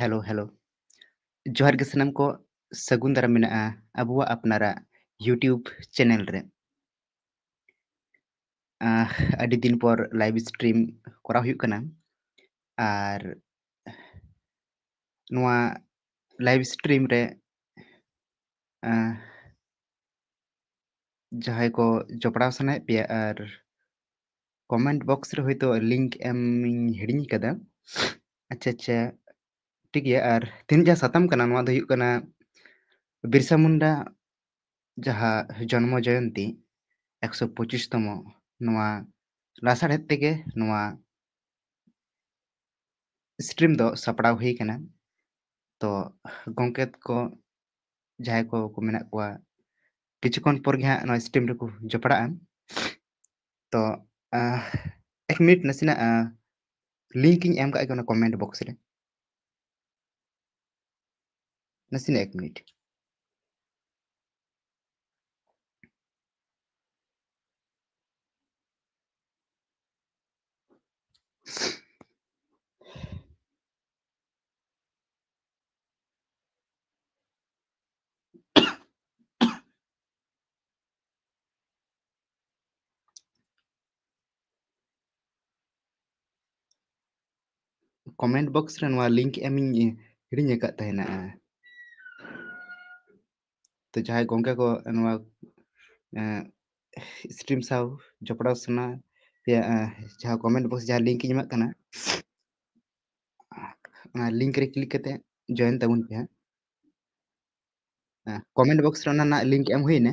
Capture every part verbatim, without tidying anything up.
Hello, hello. ᱡᱚᱦᱟᱨ ᱜᱮ ᱥᱟᱱᱟᱢ ᱠᱚ, ᱥᱟᱹᱜᱩᱱ ᱫᱟᱨᱟᱢ ᱢᱮᱱᱟᱜᱼᱟ ᱟᱵᱚᱣᱟᱜ ᱟᱯᱱᱟᱨᱟᱜ YouTube channel ᱨᱮ᱾ ᱟᱦ, ᱟᱹᱰᱤ ᱫᱤᱱ ᱯᱚᱨ live stream ᱠᱚᱨᱟᱣ ᱦᱩᱭᱩᱜ ᱠᱟᱱᱟ᱾ ᱟᱨ ᱱᱚᱣᱟ live stream ᱨᱮ, ᱟᱦ, ᱡᱟᱦᱟᱸᱭ ᱠᱚ ᱡᱚᱯᱲᱟᱣ ᱥᱟᱱᱟᱭᱮᱫ ᱯᱮᱭᱟ, ᱟᱨ comment box ᱨᱮ ᱦᱚᱭᱛᱳ link ᱮᱢ ᱤᱧ ᱦᱤᱲᱤᱧ ᱠᱟᱫᱟ᱾ ᱟᱪᱪᱷᱟ, ᱟᱪᱪᱷᱟ, ᱴᱷᱤᱠ ᱜᱮᱭᱟ᱾ ᱟᱨ ᱛᱮᱦᱮᱧ ᱡᱟᱦᱟᱸ ᱥᱟᱛᱟᱢ ᱠᱟᱱᱟ, ᱱᱚᱣᱟ ᱫᱚ ᱦᱩᱭᱩᱜ ᱠᱟᱱᱟ ᱵᱤᱨᱥᱟ ᱢᱩᱱᱰᱟ ᱡᱟᱦᱟᱸ ᱡᱚᱱᱢᱚ ᱡᱚᱭᱚᱱᱛᱤ ᱮᱠᱥᱚ ᱯᱚᱸᱪᱤᱥ ᱛᱚᱢᱚ, ᱱᱚᱣᱟ ᱞᱟᱥᱟᱲᱦᱮᱫ ᱛᱮᱜᱮ ᱱᱚᱣᱟ stream ᱫᱚ ᱥᱟᱯᱲᱟᱣ ᱦᱩᱭ ᱠᱟᱱᱟ᱾ ᱛᱚ ᱜᱚᱢᱠᱮ ᱠᱚ ᱡᱟᱦᱟᱸᱭ ᱠᱚ, ᱠᱚ ᱢᱮᱱᱟᱜ ᱠᱚᱣᱟ, ᱠᱤᱪᱷᱩ ᱠᱷᱚᱱ ᱯᱚᱨ ᱜᱮ ᱦᱟᱸᱜ ᱱᱚᱣᱟ stream ᱨᱮᱠᱚ ᱡᱚᱯᱲᱟᱜᱼᱟ᱾ ᱛᱚ, ᱟᱦ, ᱮᱠ ᱢᱤᱱᱤᱴ, ᱱᱟᱥᱮᱱᱟᱜ, ᱟᱦ, link ᱤᱧ ᱮᱢ ᱠᱟᱜ ᱜᱮ ᱚᱱᱟ comment box ᱨᱮ᱾ ᱱᱟᱥᱮᱱᱟᱜ ᱮᱠ ᱢᱤᱱᱤᱴ᱾ Comment box ᱨᱮ ᱱᱚᱣᱟ link ᱮᱢ ᱤᱧ ᱦᱤᱲᱤᱧ ᱟᱠᱟᱫ ᱛᱟᱦᱮᱱᱟ᱾ ᱛᱚ ᱡᱟᱦᱟᱸᱭ ᱜᱚᱢᱠᱮ ᱠᱚ ᱱᱚᱣᱟ, ᱮᱸ, stream ᱥᱟᱶ ᱡᱚᱯᱲᱟᱣ ᱥᱟᱱᱟ ᱯᱮᱭᱟ, ᱮᱸ, ᱡᱟᱦᱟᱸ comment box ᱡᱟᱦᱟᱸ link ᱤᱧ ᱮᱢᱟᱜ ᱠᱟᱱᱟ, ᱚᱱᱟ link ᱨᱮ click ᱠᱟᱛᱮ join ᱛᱟᱵᱚᱱ ᱯᱮ ᱦᱟᱸᱜ᱾ ᱮᱸ, comment box ᱨᱮ ᱚᱱᱟ ᱨᱮᱱᱟᱜ link ᱮᱢ ᱦᱩᱭᱱᱟ᱾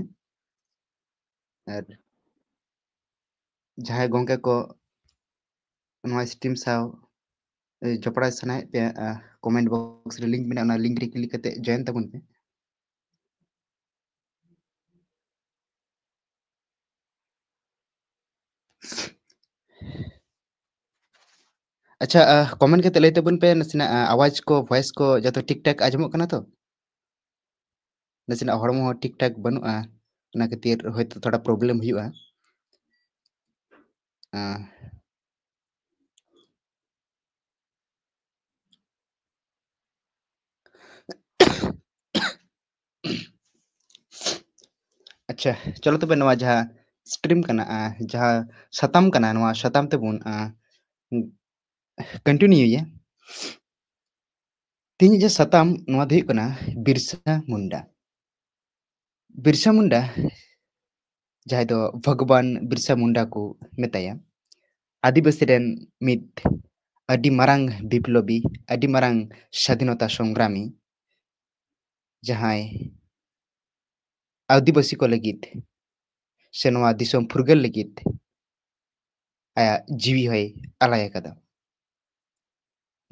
ᱟᱨ ᱡᱟᱦᱟᱸᱭ ᱜᱚᱢᱠᱮ ᱠᱚ ᱱᱚᱣᱟ stream ᱥᱟᱶ, ᱮ, ᱡᱚᱯᱲᱟᱣ ᱥᱟᱱᱟᱭᱮᱫ ᱯᱮᱭᱟ, ᱟ, comment box ᱨᱮ link ᱢᱮᱱᱟᱜᱼᱟ, ᱚᱱᱟ link ᱨᱮ click ᱠᱟᱛᱮ join ᱛᱟᱵᱚᱱ ᱯᱮ᱾ ᱟᱪᱪᱷᱟ, ᱟ, comment ᱠᱟᱛᱮ ᱞᱟᱹᱭ ᱛᱟᱵᱚᱱ ᱯᱮ, ᱱᱟᱥᱮᱱᱟᱜ, ᱟ, ᱟᱣᱟᱡᱽ ᱠᱚ, voice ᱠᱚ ᱡᱚᱛᱚ ᱴᱷᱤᱠ ᱴᱷᱟᱠ ᱟᱸᱡᱚᱢᱚᱜ ᱠᱟᱱᱟ ᱛᱚ? ᱱᱟᱥᱮᱱᱟᱜ ᱦᱚᱲᱢᱚ ᱦᱚᱸ ᱴᱷᱤᱠ ᱴᱷᱟᱠ ᱵᱟᱹᱱᱩᱜᱼᱟ, ᱚᱱᱟ ᱠᱷᱟᱹᱛᱤᱨ ᱦᱚᱭᱛᱳ ᱛᱷᱚᱲᱟ problem ᱦᱩᱭᱩᱜᱼᱟ᱾ ᱟ, ᱟᱪᱪᱷᱟ, ᱪᱚᱞᱚ ᱛᱚᱵᱮ ᱱᱚᱣᱟ ᱡᱟᱦᱟᱸ stream ᱠᱟᱱᱟ, ᱟᱸ, ᱡᱟᱦᱟᱸ ᱥᱟᱛᱟᱢ ᱠᱟᱱᱟ, ᱱᱚᱣᱟ ᱥᱟᱛᱟᱢ ᱛᱮᱵᱚᱱ, ᱟᱸ, continueᱭᱟ᱾ ᱛᱮᱦᱮᱧ ᱡᱟᱦᱟᱸ ᱥᱟᱛᱟᱢ, ᱱᱚᱣᱟ ᱫᱚ ᱦᱩᱭᱩᱜ ᱠᱟᱱᱟ ᱵᱤᱨᱥᱟ ᱢᱩᱱᱰᱟ᱾ ᱵᱤᱨᱥᱟ ᱢᱩᱱᱰᱟ, ᱡᱟᱦᱟᱸᱭ ᱫᱚ ᱵᱷᱚᱜᱽᱵᱟᱱ ᱵᱤᱨᱥᱟ ᱢᱩᱱᱰᱟ ᱠᱚ ᱢᱮᱛᱟᱭᱟ, ᱟᱹᱫᱤᱵᱟᱹᱥᱤ ᱨᱮᱱ ᱢᱤᱫ ᱟᱹᱰᱤ ᱢᱟᱨᱟᱝ ᱵᱤᱯᱞᱚᱵᱤ, ᱟᱹᱰᱤ ᱢᱟᱨᱟᱝ ᱥᱟᱫᱷᱤᱱᱚᱛᱟ ᱥᱚᱝᱜᱨᱟᱢᱤ, ᱡᱟᱦᱟᱸᱭ ᱟᱹᱫᱤᱵᱟᱹᱥᱤ ᱠᱚ ᱞᱟᱹᱜᱤᱫ ᱥᱮ ᱱᱚᱣᱟ ᱫᱤᱥᱚᱢ ᱯᱷᱩᱨᱜᱟᱹᱞ ᱞᱟᱹᱜᱤᱫ ᱟᱭᱟᱜ ᱡᱤᱣᱤ ᱦᱚᱸᱭ ᱟᱞᱟᱭ ᱟᱠᱟᱫᱟ᱾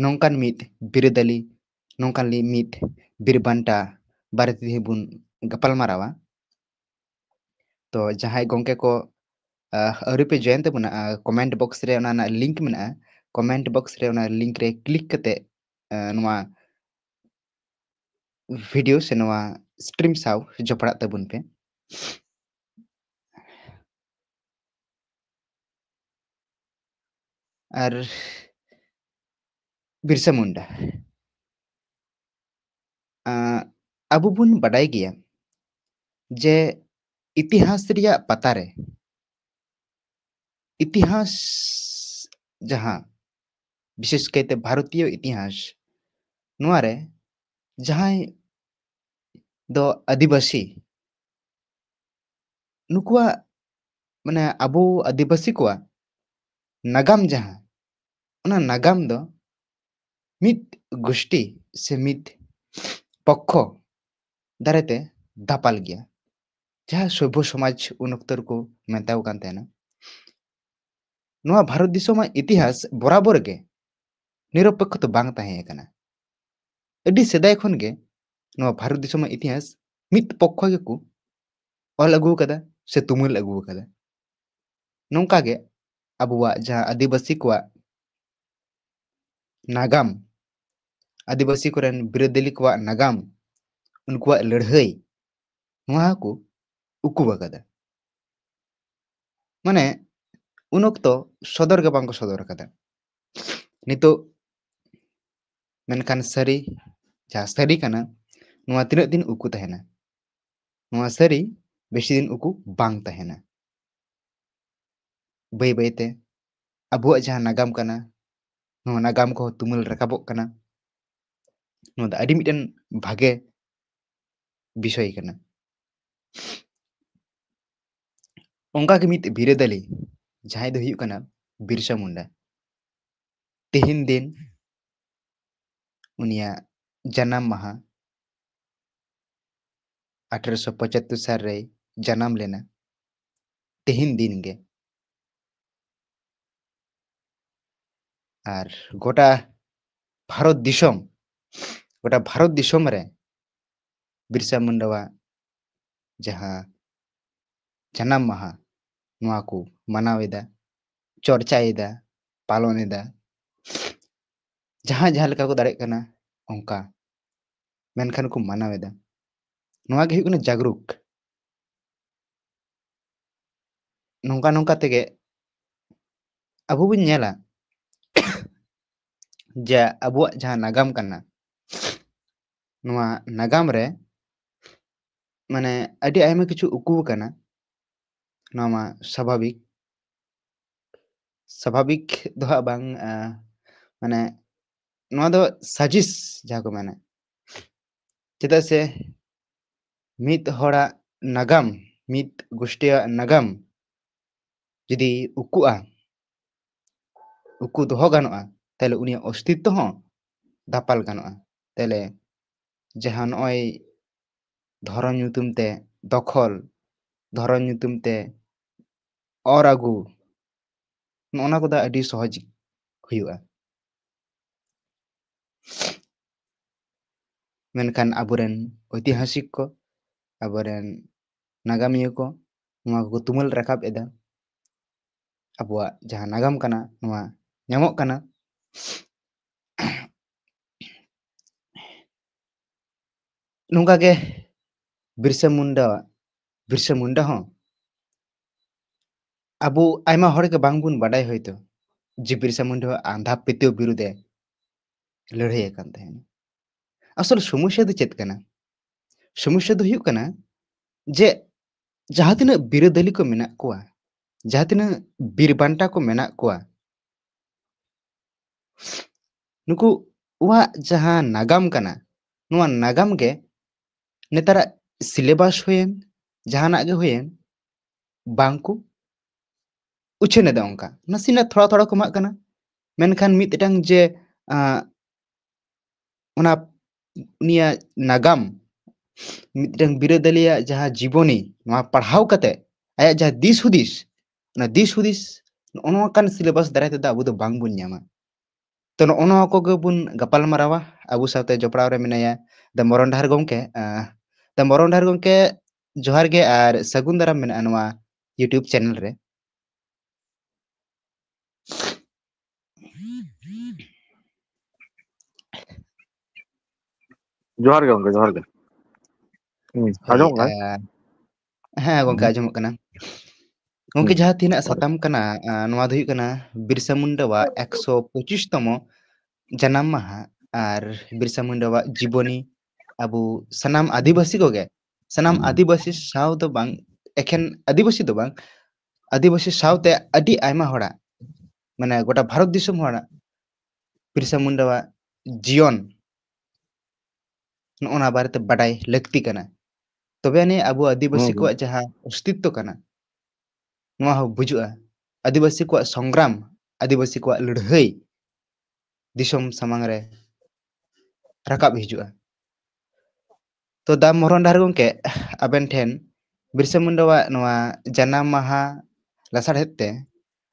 ᱱᱚᱝᱠᱟᱱ ᱢᱤᱫ ᱵᱤᱨᱟᱹᱫᱟᱹᱞᱤ, ᱱᱚᱝᱠᱟᱱ ᱞᱤ-, ᱢᱤᱫ ᱵᱤᱨ ᱵᱟᱱᱴᱟ ᱵᱟᱨᱮ ᱛᱮ ᱛᱮᱦᱮᱧ ᱵᱚᱱ ᱜᱟᱯᱟᱞ ᱢᱟᱨᱟᱣᱟ᱾ ᱛᱚ ᱡᱟᱦᱟᱸᱭ ᱜᱚᱢᱠᱮ ᱠᱚ, ᱟᱦ, ᱟᱹᱣᱨᱤ ᱯᱮ join ᱛᱟᱵᱚᱱᱟ, ᱟᱦ, comment box ᱨᱮ ᱚᱱᱟ ᱨᱮᱱᱟᱜ link ᱢᱮᱱᱟᱜᱼᱟ᱾ Comment box ᱨᱮ ᱚᱱᱟ link ᱨᱮ click ᱠᱟᱛᱮ, ᱟᱦ, ᱱᱚᱣᱟ video ᱥᱮ ᱱᱚᱣᱟ stream ᱥᱟᱶ ᱡᱚᱯᱲᱟᱜ ᱛᱟᱵᱚᱱ ᱯᱮ᱾ ᱟᱨ ᱵᱤᱨᱥᱟ ᱢᱩᱱᱰᱟ, ᱟᱸ, ᱟᱵᱚ ᱵᱚᱱ ᱵᱟᱰᱟᱭ ᱜᱮᱭᱟ ᱡᱮ ᱤᱛᱤᱦᱟᱥ ᱨᱮᱭᱟᱜ ᱯᱟᱛᱟ ᱨᱮ, ᱤᱛᱤᱦᱟᱥ ᱡᱟᱦᱟᱸ, ᱵᱤᱥᱮᱥ ᱠᱟᱭᱛᱮ ᱵᱷᱟᱨᱚᱛᱤᱭᱚ ᱤᱛᱤᱦᱟᱥ, ᱱᱚᱣᱟ ᱨᱮ ᱡᱟᱦᱟᱸᱭ ᱫᱚ ᱟᱹᱫᱤᱵᱟᱹᱥᱤ, ᱱᱩᱠᱩᱣᱟᱜ, ᱢᱟᱱᱮ, ᱟᱵᱚ ᱟᱹᱫᱤᱵᱟᱹᱥᱤ ᱠᱚᱣᱟᱜ ᱱᱟᱜᱟᱢ ᱡᱟᱦᱟᱸ, ᱚᱱᱟ ᱱᱟᱜᱟᱢ ᱫᱚ ᱢᱤᱫ ᱜᱩᱥᱴᱤ ᱥᱮ ᱢᱤᱫ ᱯᱚᱠᱠᱷᱚ ᱫᱟᱨᱟᱭ ᱛᱮ ᱫᱟᱯᱟᱞ ᱜᱮᱭᱟ, ᱡᱟᱦᱟᱸ ᱥᱚᱵᱷᱭᱚ ᱥᱚᱢᱟᱡᱽ ᱩᱱ ᱚᱠᱛᱚ ᱨᱮᱠᱚ ᱢᱮᱛᱟᱣ ᱠᱟᱱ ᱛᱟᱦᱮᱱᱟ᱾ ᱱᱚᱣᱟ ᱵᱷᱟᱨᱚᱛ ᱫᱤᱥᱚᱢᱟᱜ ᱤᱛᱤᱦᱟᱥ ᱵᱚᱨᱟᱵᱚᱨ ᱜᱮ ᱱᱤᱨᱚᱯᱮᱠᱠᱷᱚ ᱫᱚ ᱵᱟᱝ ᱛᱟᱦᱮᱸ ᱠᱟᱱᱟ᱾ ᱟᱹᱰᱤ ᱥᱮᱫᱟᱭ ᱠᱷᱚᱱ ᱜᱮ ᱱᱚᱣᱟ ᱵᱷᱟᱨᱚᱛ ᱫᱤᱥᱚᱢᱟᱜ ᱤᱛᱤᱦᱟᱥ ᱢᱤᱫ ᱯᱚᱠᱠᱷᱚ ᱜᱮᱠᱚ ᱚᱞ ᱟᱹᱜᱩ ᱟᱠᱟᱫᱟ ᱥᱮ ᱛᱩᱢᱟᱹᱞ ᱟᱹᱜᱩ ᱟᱠᱟᱫᱟ᱾ ᱱᱚᱝᱠᱟ ᱜᱮ ᱟᱵᱚᱣᱟᱜ ᱡᱟᱦᱟᱸ ᱟᱹᱫᱤᱵᱟᱹᱥᱤ ᱠᱚᱣᱟᱜ ᱱᱟᱜᱟᱢ, ᱟᱹᱫᱤᱵᱟᱹᱥᱤ ᱠᱚᱨᱮᱱ ᱵᱤᱨᱟᱹᱫᱟᱹᱞᱤ ᱠᱚᱣᱟᱜ ᱱᱟᱜᱟᱢ, ᱩᱱᱠᱩᱣᱟᱜ ᱞᱟᱹᱲᱦᱟᱹᱭ, ᱱᱚᱣᱟ ᱦᱚᱸᱠᱚ ᱩᱠᱩ ᱟᱠᱟᱫᱟ᱾ ᱢᱟᱱᱮ, ᱩᱱ ᱚᱠᱛᱚ ᱥᱚᱫᱚᱨ ᱜᱮ ᱵᱟᱝ ᱠᱚ ᱥᱚᱫᱚᱨ ᱟᱠᱟᱫᱟ᱾ ᱱᱤᱛᱚᱜ ᱢᱮᱱᱠᱷᱟᱱ ᱥᱟᱹᱨᱤ, ᱡᱟᱦᱟᱸ ᱥᱟᱹᱨᱤ ᱠᱟᱱᱟ, ᱱᱚᱣᱟ ᱛᱤᱱᱟᱹᱜ ᱫᱤᱱ ᱩᱠᱩ ᱛᱟᱦᱮᱱᱟ? ᱱᱚᱣᱟ ᱥᱟᱹᱨᱤ ᱵᱮᱥᱤ ᱫᱤᱱ ᱩᱠᱩ ᱵᱟᱝ ᱛᱟᱦᱮᱱᱟ᱾ ᱵᱟᱹᱭ ᱵᱟᱹᱭᱛᱮ ᱟᱵᱚᱣᱟᱜ ᱡᱟᱦᱟᱸ ᱱᱟᱜᱟᱢ ᱠᱟᱱᱟ, ᱱᱚᱣᱟ ᱱᱟᱜᱟᱢ ᱠᱚᱦᱚᱸ ᱛᱩᱢᱟᱹᱞ ᱨᱟᱠᱟᱵᱚᱜ ᱠᱟᱱᱟ᱾ ᱱᱚᱣᱟ ᱫᱚ ᱟᱹᱰᱤ ᱢᱤᱫᱴᱮᱱ ᱵᱷᱟᱜᱮ ᱵᱤᱥᱚᱭ ᱠᱟᱱᱟ᱾ ᱚᱱᱠᱟᱜᱮ ᱢᱤᱫ ᱵᱤᱨᱟᱹᱫᱟᱹᱞᱤ, ᱡᱟᱦᱟᱸᱭ ᱫᱚ ᱦᱩᱭᱩᱜ ᱠᱟᱱᱟ ᱵᱤᱨᱥᱟ ᱢᱩᱱᱰᱟ, ᱛᱮᱦᱮᱧ ᱫᱤᱱ ᱩᱱᱤᱭᱟᱜ ᱡᱟᱱᱟᱢ ᱢᱟᱦᱟ, ᱟᱴᱷᱨᱚᱥᱚ ᱯᱚᱸᱪᱟᱛᱛᱳᱨ ᱥᱟᱞ ᱨᱮᱭ ᱡᱟᱱᱟᱢ ᱞᱮᱱᱟ ᱛᱮᱦᱮᱧ ᱫᱤᱱ ᱜᱮ᱾ ᱟᱨ ᱜᱚᱴᱟ ᱵᱷᱟᱨᱚᱛ ᱫᱤᱥᱚᱢ, ᱜᱚᱴᱟ ᱵᱷᱟᱨᱚᱛ ᱫᱤᱥᱚᱢ ᱨᱮ ᱵᱤᱨᱥᱟ ᱢᱩᱱᱰᱟᱣᱟᱜ ᱡᱟᱦᱟᱸ ᱡᱟᱱᱟᱢ ᱢᱟᱦᱟ, ᱱᱚᱣᱟ ᱠᱚ ᱢᱟᱱᱟᱣ ᱮᱫᱟ, ᱪᱚᱨᱪᱟᱭᱮᱫᱟ, ᱯᱟᱞᱚᱱ ᱮᱫᱟ᱾ ᱡᱟᱦᱟᱸᱭ ᱡᱟᱦᱟᱸ ᱞᱮᱠᱟ ᱠᱚ ᱫᱟᱲᱮᱭᱟᱜ ᱠᱟᱱᱟ ᱚᱱᱠᱟ, ᱢᱮᱱᱠᱷᱟᱱ ᱠᱚ ᱢᱟᱱᱟᱣ ᱮᱫᱟ᱾ ᱱᱚᱣᱟ ᱜᱮ ᱦᱩᱭᱩᱜ ᱠᱟᱱᱟ ᱡᱟᱜᱽᱨᱩᱠ᱾ ᱱᱚᱝᱠᱟ ᱱᱚᱝᱠᱟ ᱛᱮᱜᱮ ᱟᱵᱚ ᱵᱚᱱ ᱧᱮᱞᱟ ᱡᱮ ᱟᱵᱚᱣᱟᱜ ᱡᱟᱦᱟᱸ ᱱᱟᱜᱟᱢ ᱠᱟᱱᱟ, ᱱᱚᱣᱟ ᱱᱟᱜᱟᱢ ᱨᱮ ᱢᱟᱱᱮ ᱟᱹᱰᱤ ᱟᱭᱢᱟ ᱠᱤᱪᱷᱩ ᱩᱠᱩ ᱟᱠᱟᱱᱟ᱾ ᱱᱚᱣᱟ ᱢᱟ ᱥᱟᱵᱷᱟᱵᱤᱠ, ᱥᱟᱵᱷᱟᱵᱤᱠ ᱫᱚ ᱦᱟᱸᱜ ᱵᱟᱝ, ᱟᱸ, ᱢᱟᱱᱮ ᱱᱚᱣᱟ ᱫᱚ ᱥᱟᱡᱤᱥ ᱡᱟᱦᱟᱸ ᱠᱚ ᱢᱮᱱᱟ᱾ ᱪᱮᱫᱟᱜ ᱥᱮ ᱢᱤᱫ ᱦᱚᱲᱟᱜ ᱱᱟᱜᱟᱢ, ᱢᱤᱫ ᱜᱳᱥᱴᱤᱭᱟᱜ ᱱᱟᱜᱟᱢ ᱡᱩᱫᱤ ᱩᱠᱩᱜᱼᱟ, ᱩᱠᱩ ᱫᱚᱦᱚ ᱜᱟᱱᱚᱜᱼᱟ, ᱛᱟᱦᱞᱮ ᱩᱱᱤᱭᱟᱜ ᱚᱥᱛᱤᱛᱛᱚ ᱦᱚᱸ ᱫᱟᱯᱟᱞ ᱜᱟᱱᱚᱜᱼᱟ᱾ ᱛᱟᱦᱞᱮ ᱡᱟᱦᱟᱸ ᱱᱚᱜᱼᱚᱭ ᱫᱷᱚᱨᱚᱢ ᱧᱩᱛᱩᱢ ᱛᱮ ᱫᱚᱠᱷᱚᱞ, ᱫᱷᱚᱨᱚᱢ ᱧᱩᱛᱩᱢ ᱛᱮ ᱚᱨ ᱟᱹᱜᱩ, ᱱᱚᱜᱼᱚ ᱱᱟ ᱠᱚᱫᱚ ᱟᱹᱰᱤ ᱥᱚᱦᱚᱡ ᱦᱩᱭᱩᱜᱼᱟ᱾ ᱢᱮᱱᱠᱷᱟᱱ ᱟᱵᱚᱨᱮᱱ ᱳᱭᱛᱤᱦᱟᱥᱤᱠ ᱠᱚ, ᱟᱵᱚᱨᱮᱱ ᱱᱟᱜᱟᱢᱤᱭᱟᱹ ᱠᱚ ᱱᱚᱣᱟ ᱠᱚᱠᱚ ᱛᱩᱢᱟᱹᱞ ᱨᱟᱠᱟᱵ ᱮᱫᱟ᱾ ᱟᱵᱚᱣᱟᱜ ᱡᱟᱦᱟᱸ ᱱᱟᱜᱟᱢ ᱠᱟᱱᱟ, ᱱᱚᱣᱟ ᱧᱟᱢᱚᱜ ᱠᱟᱱᱟ᱾ ᱱᱚᱝᱠᱟ ᱜᱮ ᱵᱤᱨᱥᱟ ᱢᱩᱱᱰᱟ, ᱵᱤᱨᱥᱟ ᱢᱩᱱᱰᱟ ᱦᱚᱸ ᱟᱵᱚ ᱟᱭᱢᱟ ᱦᱚᱲ ᱜᱮ ᱵᱟᱝᱵᱚᱱ ᱵᱟᱰᱟᱭ ᱦᱚᱭᱛᱳ ᱡᱮ ᱵᱤᱨᱥᱟ ᱢᱩᱱᱰᱟ ᱟᱸᱫᱷᱟ ᱯᱟᱹᱛᱭᱟᱹᱣ ᱵᱤᱨᱩᱫᱷᱮ ᱞᱟᱹᱲᱦᱟᱹᱭ ᱟᱠᱟᱱ ᱛᱟᱦᱮᱱᱟ᱾ ᱟᱥᱚᱞ ᱥᱚᱢᱚᱥᱥᱟ ᱫᱚ ᱪᱮᱫ ᱠᱟᱱᱟ? ᱥᱚᱢᱚᱥᱥᱟ ᱫᱚ ᱦᱩᱭᱩᱜ ᱠᱟᱱᱟ ᱡᱮ ᱡᱟᱦᱟᱸ ᱛᱤᱱᱟᱹᱜ ᱵᱤᱨᱟᱹᱫᱟᱹᱞᱤ ᱠᱚ ᱢᱮᱱᱟᱜ ᱠᱚᱣᱟ, ᱡᱟᱦᱟᱸ ᱛᱤᱱᱟᱹᱜ ᱵᱤᱨ ᱵᱟᱱᱴᱟ ᱠᱚ ᱢᱮᱱᱟᱜ ᱠᱚᱣᱟ, ᱱᱩᱠᱩᱣᱟᱜ ᱡᱟᱦᱟᱸ ᱱᱟᱜᱟᱢ ᱠᱟᱱᱟ, ᱱᱚᱣᱟ ᱱᱟᱜᱟᱢ ᱜᱮ ᱱᱮᱛᱟᱨᱟᱜ syllabus ᱦᱩᱭᱮᱱ, ᱡᱟᱦᱟᱱᱟᱜ ᱜᱮ ᱦᱩᱭᱮᱱ, ᱵᱟᱝ ᱠᱚ ᱩᱪᱷᱟᱹᱱ ᱮᱫᱟ᱾ ᱚᱱᱠᱟ ᱱᱟᱥᱮᱱᱟᱜ ᱛᱷᱚᱲᱟ ᱛᱷᱚᱲᱟ ᱠᱚ ᱮᱢᱟᱜ ᱠᱟᱱᱟ, ᱢᱮᱱᱠᱷᱟᱱ ᱢᱤᱫᱴᱟᱝ ᱡᱮ, ᱟᱸ, ᱚᱱᱟ ᱩᱱᱤᱭᱟᱜ ᱱᱟᱜᱟᱢ, ᱢᱤᱫᱴᱟᱝ ᱵᱤᱨᱟᱹᱫᱟᱹᱞᱤᱭᱟᱜ ᱡᱟᱦᱟᱸ ᱡᱤᱵᱚᱱᱤ, ᱱᱚᱣᱟ ᱯᱟᱲᱦᱟᱣ ᱠᱟᱛᱮ ᱟᱭᱟᱜ ᱡᱟᱦᱟᱸ ᱫᱤᱥ ᱦᱩᱫᱤᱥ, ᱚᱱᱟ ᱫᱤᱥ ᱦᱩᱫᱤᱥ ᱱᱚᱜᱼᱚ ᱱᱚᱝᱠᱟᱱ syllabus ᱫᱟᱨᱟᱭ ᱛᱮᱫᱚ ᱟᱵᱚ ᱫᱚ ᱵᱟᱝ ᱵᱚᱱ ᱧᱟᱢᱟ᱾ ᱛᱚ, ᱱᱚᱜᱼᱚ ᱱᱚᱣᱟ ᱠᱚᱜᱮ ᱵᱚᱱ ᱜᱟᱯᱟᱞ ᱢᱟᱨᱟᱣᱟ᱾ ᱟᱵᱚ ᱥᱟᱶᱛᱮ ᱡᱚᱯᱲᱟᱣ ᱨᱮ ᱢᱮᱱᱟᱭᱟ ᱫᱟ ᱢᱚᱨᱚᱱ ᱰᱟᱦᱟᱨ ᱜᱚᱢᱠᱮ᱾ ᱟᱸ, ᱫᱟ ᱢᱚᱨᱚᱱ ᱰᱟᱦᱟᱨ ᱜᱚᱢᱠᱮ, ᱡᱚᱦᱟᱨ ᱜᱮ ᱟᱨ ᱥᱟᱹᱜᱩᱱ ᱫᱟᱨᱟᱢ ᱢᱮᱱᱟᱜᱼᱟ ᱱᱚᱣᱟ YouTube channel ᱨᱮ᱾ ᱡᱚᱦᱟᱨ ᱜᱮ ᱜᱚᱢᱠᱮ, ᱡᱚᱦᱟᱨ ᱜᱮ᱾ ᱦᱩᱸ, ᱦᱳᱭ, ᱟᱸᱡᱚᱢᱚᱜ ᱠᱟᱱᱟ? ᱟᱸ, ᱦᱮᱸ ᱜᱚᱢᱠᱮ, ᱦᱩᱸ, ᱟᱸᱡᱚᱢᱚᱜ ᱠᱟᱱᱟ᱾ ᱜᱚᱢᱠᱮ, ᱦᱩᱸ, ᱡᱟᱦᱟᱸ ᱛᱤᱱᱟᱹᱜ ᱦᱳᱭ᱾ ᱥᱟᱛᱟᱢ ᱠᱟᱱᱟ, ᱟᱸ, ᱱᱚᱣᱟ ᱫᱚ ᱦᱩᱭᱩᱜ ᱠᱟᱱᱟ ᱵᱤᱨᱥᱟ ᱢᱩᱱᱰᱟᱣᱟᱜ ᱮᱠᱥᱚ ᱯᱚᱸᱪᱤᱥ ᱛᱚᱢᱚ ᱡᱟᱱᱟᱢ ᱢᱟᱦᱟ ᱟᱨ ᱵᱤᱨᱥᱟ ᱢᱩᱱᱰᱟᱣᱟᱜ ᱡᱤᱵᱚᱱᱤ᱾ ᱟᱵᱚ ᱥᱟᱱᱟᱢ ᱟᱹᱫᱤᱵᱟᱹᱥᱤ ᱠᱚᱜᱮ, ᱥᱟᱱᱟᱢ ᱟᱹᱫᱤᱵᱟᱹᱥᱤ ᱥᱟᱶ ᱫᱚ ᱵᱟᱝ, ᱮᱠᱷᱮᱱ ᱟᱹᱫᱤᱵᱟᱹᱥᱤ ᱫᱚ ᱵᱟᱝ, ᱟᱹᱫᱤᱵᱟᱹᱥᱤ ᱥᱟᱶᱛᱮ ᱟᱹᱰᱤ ᱟᱭᱢᱟ ᱦᱚᱲᱟᱜ, ᱢᱟᱱᱮ, ᱜᱚᱴᱟ ᱵᱷᱟᱨᱚᱛ ᱫᱤᱥᱚᱢ ᱦᱚᱲᱟᱜ ᱵᱤᱨᱥᱟ ᱢᱩᱱᱰᱟᱣᱟᱜ ᱡᱤᱭᱚᱱ, ᱱᱚᱜᱼᱚ ᱱᱟ ᱵᱟᱨᱮᱛᱮ ᱵᱟᱰᱟᱭ ᱞᱟᱹᱠᱛᱤ ᱠᱟᱱᱟ᱾ ᱛᱚᱵᱮ ᱟᱹᱱᱤᱡ ᱟᱵᱚ ᱟᱹᱫᱤᱵᱟᱹᱥᱤ ᱦᱩᱸ, ᱦᱩᱸ᱾ ᱠᱚᱣᱟᱜ ᱡᱟᱦᱟᱸ ᱚᱥᱛᱤᱛᱛᱚ ᱠᱟᱱᱟ, ᱱᱚᱣᱟ ᱦᱚᱸ ᱵᱩᱡᱩᱜᱼᱟ᱾ ᱟᱹᱫᱤᱵᱟᱹᱥᱤ ᱠᱚᱣᱟᱜ ᱥᱚᱝᱜᱨᱟᱢ, ᱟᱹᱫᱤᱵᱟᱹᱥᱤ ᱠᱚᱣᱟᱜ ᱞᱟᱹᱲᱦᱟᱹᱭ ᱫᱤᱥᱚᱢ ᱥᱟᱢᱟᱝ ᱨᱮ ᱨᱟᱠᱟᱵ ᱦᱤᱡᱩᱜᱼᱟ᱾ ᱛᱚ, ᱫᱟ ᱢᱚᱨᱚᱱ ᱰᱟᱦᱟᱨ ᱜᱚᱢᱠᱮ, ᱟᱵᱮᱱ ᱴᱷᱮᱱ ᱵᱤᱨᱥᱟ ᱢᱩᱱᱰᱟᱣᱟᱜ ᱱᱚᱣᱟ ᱡᱟᱱᱟᱢ ᱢᱟᱦᱟ ᱞᱟᱥᱟᱲᱦᱮᱫ ᱛᱮ,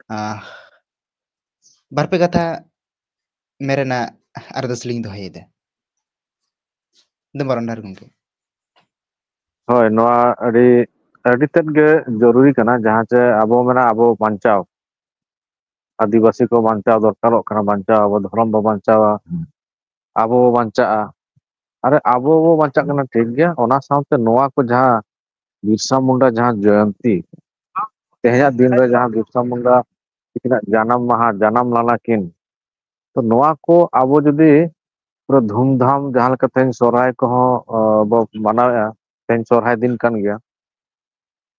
ᱟᱸ, ᱵᱟᱨᱯᱮ ᱠᱟᱛᱷᱟ ᱢᱮᱱ ᱨᱮᱱᱟᱜ ᱟᱨᱫᱟᱥ ᱞᱤᱧ ᱫᱚᱦᱚᱭᱮᱫᱟ᱾ ᱫᱟ ᱢᱚᱨᱚᱱ ᱰᱟᱦᱟᱨ ᱜᱚᱢᱠᱮ᱾ ᱦᱳᱭ, ᱱᱚᱣᱟ ᱟᱹᱰᱤ, ᱟᱹᱰᱤ ᱛᱮᱫ ᱜᱮ ᱡᱚᱨᱩᱨᱤ ᱠᱟᱱᱟ, ᱡᱟᱦᱟᱸ ᱪᱮ ᱟᱵᱚ ᱢᱮᱱᱟ ᱟᱵᱚ ᱵᱟᱧᱪᱟᱣ, ᱟᱹᱫᱤᱵᱟᱹᱥᱤ ᱠᱚ ᱵᱟᱧᱪᱟᱣ ᱫᱚᱨᱠᱟᱨᱚᱜ ᱠᱟᱱᱟ, ᱵᱟᱧᱪᱟᱣ, ᱟᱵᱚ ᱫᱷᱚᱨᱚᱢ ᱵᱚ ᱵᱟᱧᱪᱟᱣᱟ, ᱟᱵᱚ ᱵᱚ ᱵᱟᱧᱪᱟᱜᱼᱟ᱾ ᱟᱨᱮ, ᱟᱵᱚ ᱵᱚ ᱵᱟᱧᱪᱟᱜ ᱠᱟᱱᱟ, ᱴᱷᱤᱠ ᱜᱮᱭᱟ, ᱚᱱᱟ ᱥᱟᱶᱛᱮ ᱱᱚᱣᱟ ᱠᱚ ᱡᱟᱦᱟᱸ ᱵᱤᱨᱥᱟ ᱢᱩᱱᱰᱟ ᱡᱟᱦᱟᱸ ᱡᱚᱭᱚᱱᱛᱤ, ᱛᱮᱦᱮᱧᱟᱜ ᱫᱤᱱ ᱨᱮ ᱡᱟᱦᱟᱸ ᱵᱤᱨᱥᱟ ᱢᱩᱱᱰᱟ ᱛᱤᱠᱤᱱᱟᱜ ᱡᱟᱱᱟᱢ ᱢᱟᱦᱟ, ᱡᱟᱱᱟᱢ ᱞᱟᱞᱟ ᱠᱤᱱ, ᱛᱚ ᱱᱚᱣᱟ ᱠᱚ ᱟᱵᱚ ᱡᱩᱫᱤ ᱯᱩᱨᱟᱹ ᱫᱷᱩᱢᱫᱷᱟᱢ ᱡᱟᱦᱟᱸ ᱞᱮᱠᱟ ᱛᱮᱦᱮᱧ ᱥᱚᱨᱦᱟᱭ ᱠᱚᱦᱚᱸ, ᱚ, ᱵᱚ ᱢᱟᱱᱟᱣᱮᱫᱼᱟ, ᱛᱮᱦᱮᱧ ᱥᱚᱨᱦᱟᱭ ᱫᱤᱱ ᱠᱟᱱ ᱜᱮᱭᱟ,